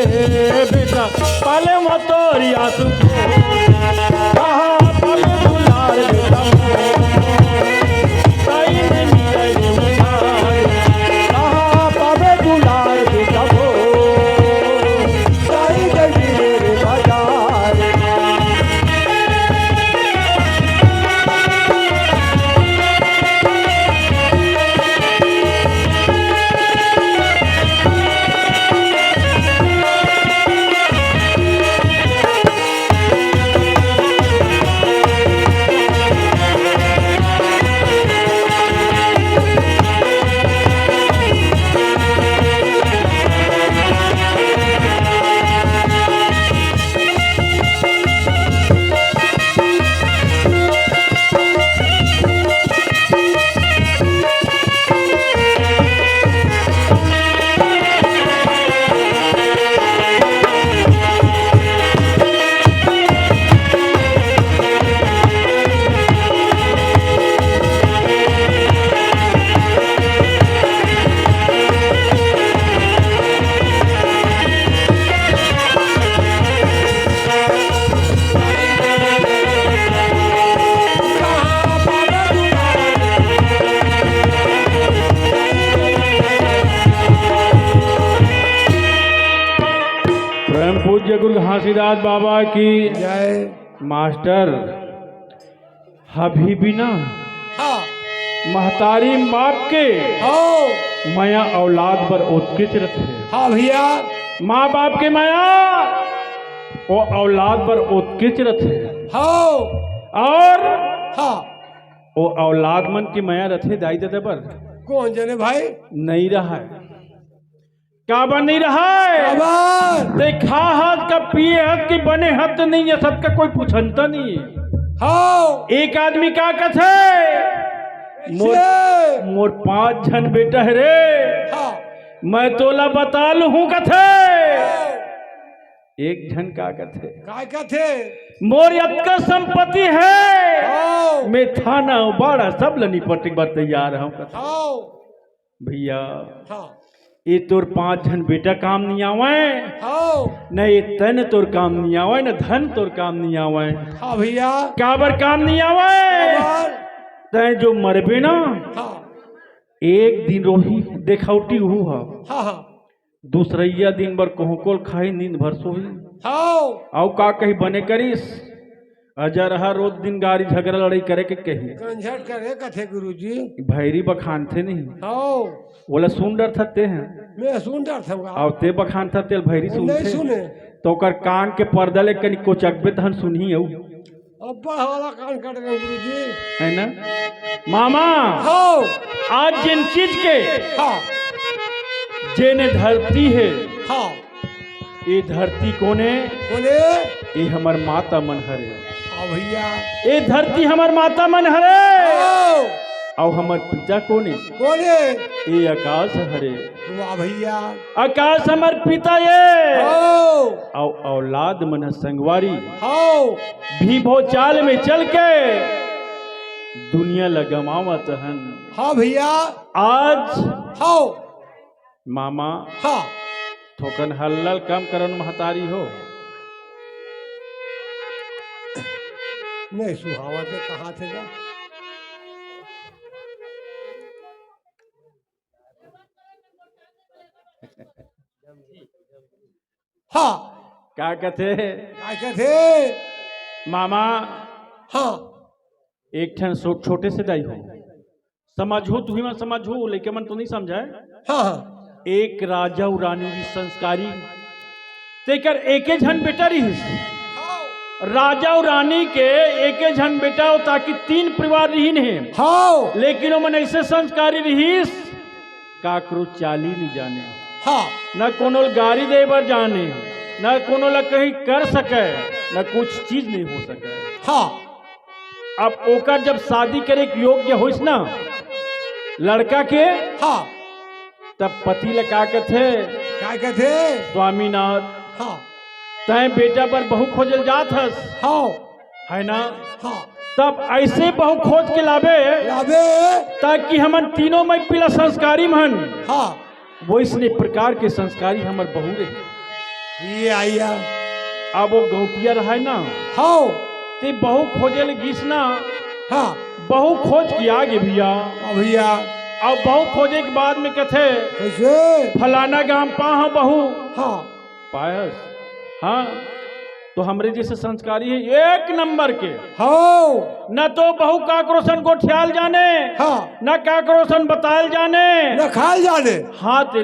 बेटा, पालेव तोर आंसू। कहाँ पाबे दुलार बेटा मोर, ताई नहीं मिले रे उधार। कहाँ पाबे दुलार बेटा मोर, ताई नहीं मिले रे बाजार। परम पूज्य गुरु घासीदास बाबा की जय। मास्टर, अभी भी ना हाँ। महतारी बाप के हाँ। मया औलाद बर ओतकेच रथे। हाँ भैया। माँ बाप के मया वो औलाद बर ओतकेच रथे। हाँ। और हाँ। वो औलाद मन के मया रथे दाई ददा बर। कोन जने भाई? नहीं रहा है। काबर नहीं रहा है? काबर? ते खा हस का पिए हस कि बने हस ते नहीं है, सबका कोई पूछनता नहीं है। हाँ। एक आदमी का कथे, मोर, से? मोर पांच झन बेटा है रे, हाँ। मैं तोला बता लूँ कथे। हाँ। एक झन का कथे, काय कथे? मोर अतका संपत्ति है, हाँ। मैं थाना बाड़ा सब ल निपटे बर तैयार हूँ कथे। हाँ। भैया, हाँ। ये तोर पांच झन बेटा काम नहीं आवय, हाँ। न ये तन तोर काम नहीं आवय, न धन तोर काम नहीं आवय। हाँ भैया। काबर काम नहीं आवय? काबर? तैं जो मरबे ना, हाँ। एक दिन रोही देखौटी हू हा। हाँ, हाँ। दूसरैया दिन बर कोहकोल खाही, नींद भर सोही। हाँ। अउ का कही बने करिस? अजरहा रोज दिन गारी झगरा लड़ाई करे के कही। कंझट करे कथे गुरुजी। भैरी बखानथे नहीं। हाँ। ओला सुन डरथस तें। मैं सुन डरथंव का? अउ तें बखानथस तेला भैरी नहीं सुनथे। सुने। त ओकर कान के पर्दा ले कनी कोचकबे तहन सुनही अउ। अब्बड़ वाला कान कट रहे गुरुजी। है ना? मामा। हाँ। आज जिन चीज के हाँ। जेने धरती है, हाँ। ये धरती कोने? कोने? ये हमर माता मन हरे। हाँ भैया। ये धरती हमर माता मन हरे। हाँ। अउ हमर पिता कोने? कोने? ये आकाश हरे। वाह भैया। आकाश हमर पिता ये। हाँ। अउ औलाद मन ह संगवारी। हाँ। भी भो चाल में चल के दुनिया ल गमावत हन। हाँ भैया। आज हाँ। मामा, हाँ। थोकन हल्ला ल कम करन महतारी हो। नहीं सुहावत हे, कहाँ थे जा? हाँ। का कथे? का कथे? मामा, हाँ। एक ठन सो-, छोटे से दाई हो। समझहू, तुही मन समझहू, लइका मन तो नहीं समझय। हाँ, हाँ। एक राजा अउ रानी रिहिस संस्कारी, तेकर एके झन बेटा रिहिस। राजा अउ रानी के एके झन बेटा, अउ ताकि तीन परिवार रिहिन हे। हाँ। लेकिन ओमन ऐसे संस्कारी रिहिस, काकरो चाली नहीं जाने, हाँ। न कोनो ल गारी दे बर जाने, न कोनो ल कहीं कर सके, न कुछ चीज नहीं हो सके। हाँ। अब ओकर जब शादी करे के योग्य होइस ना लड़का के, हाँ। तब पति ल का कथे? का कथे? स्वामीनाथ, हाँ। तैं बेटा बर बहू खोजे ल जात हस, हाँ। है ना? हाँ। तब ऐसे बहू खोज के लाबे, लाबे। ताकि हमन तीनों मइपी ल संस्कारी मन, हाँ। वइसने प्रकार के संस्कारी हमर बहू रहे। ये आइया। अब वो गौंटिया रहय ना, हाँ। ते बहू खोजे ल गिस ना, हाँ। बहू खोज के आगे भैया। हाँ भैया। अब बहू खोजे के बाद में कथे, कैसे? फलाना गांव पाहूं बहू। हाँ। पायस, हाँ, तो हमरे जैसे संस्कारी हे एक नंबर के। हाँ। न तो बहू काकरो सन गोठियाल जाने, हाँ। न काकरो सन बतायल जाने, न खायल जाने। हाँ, ते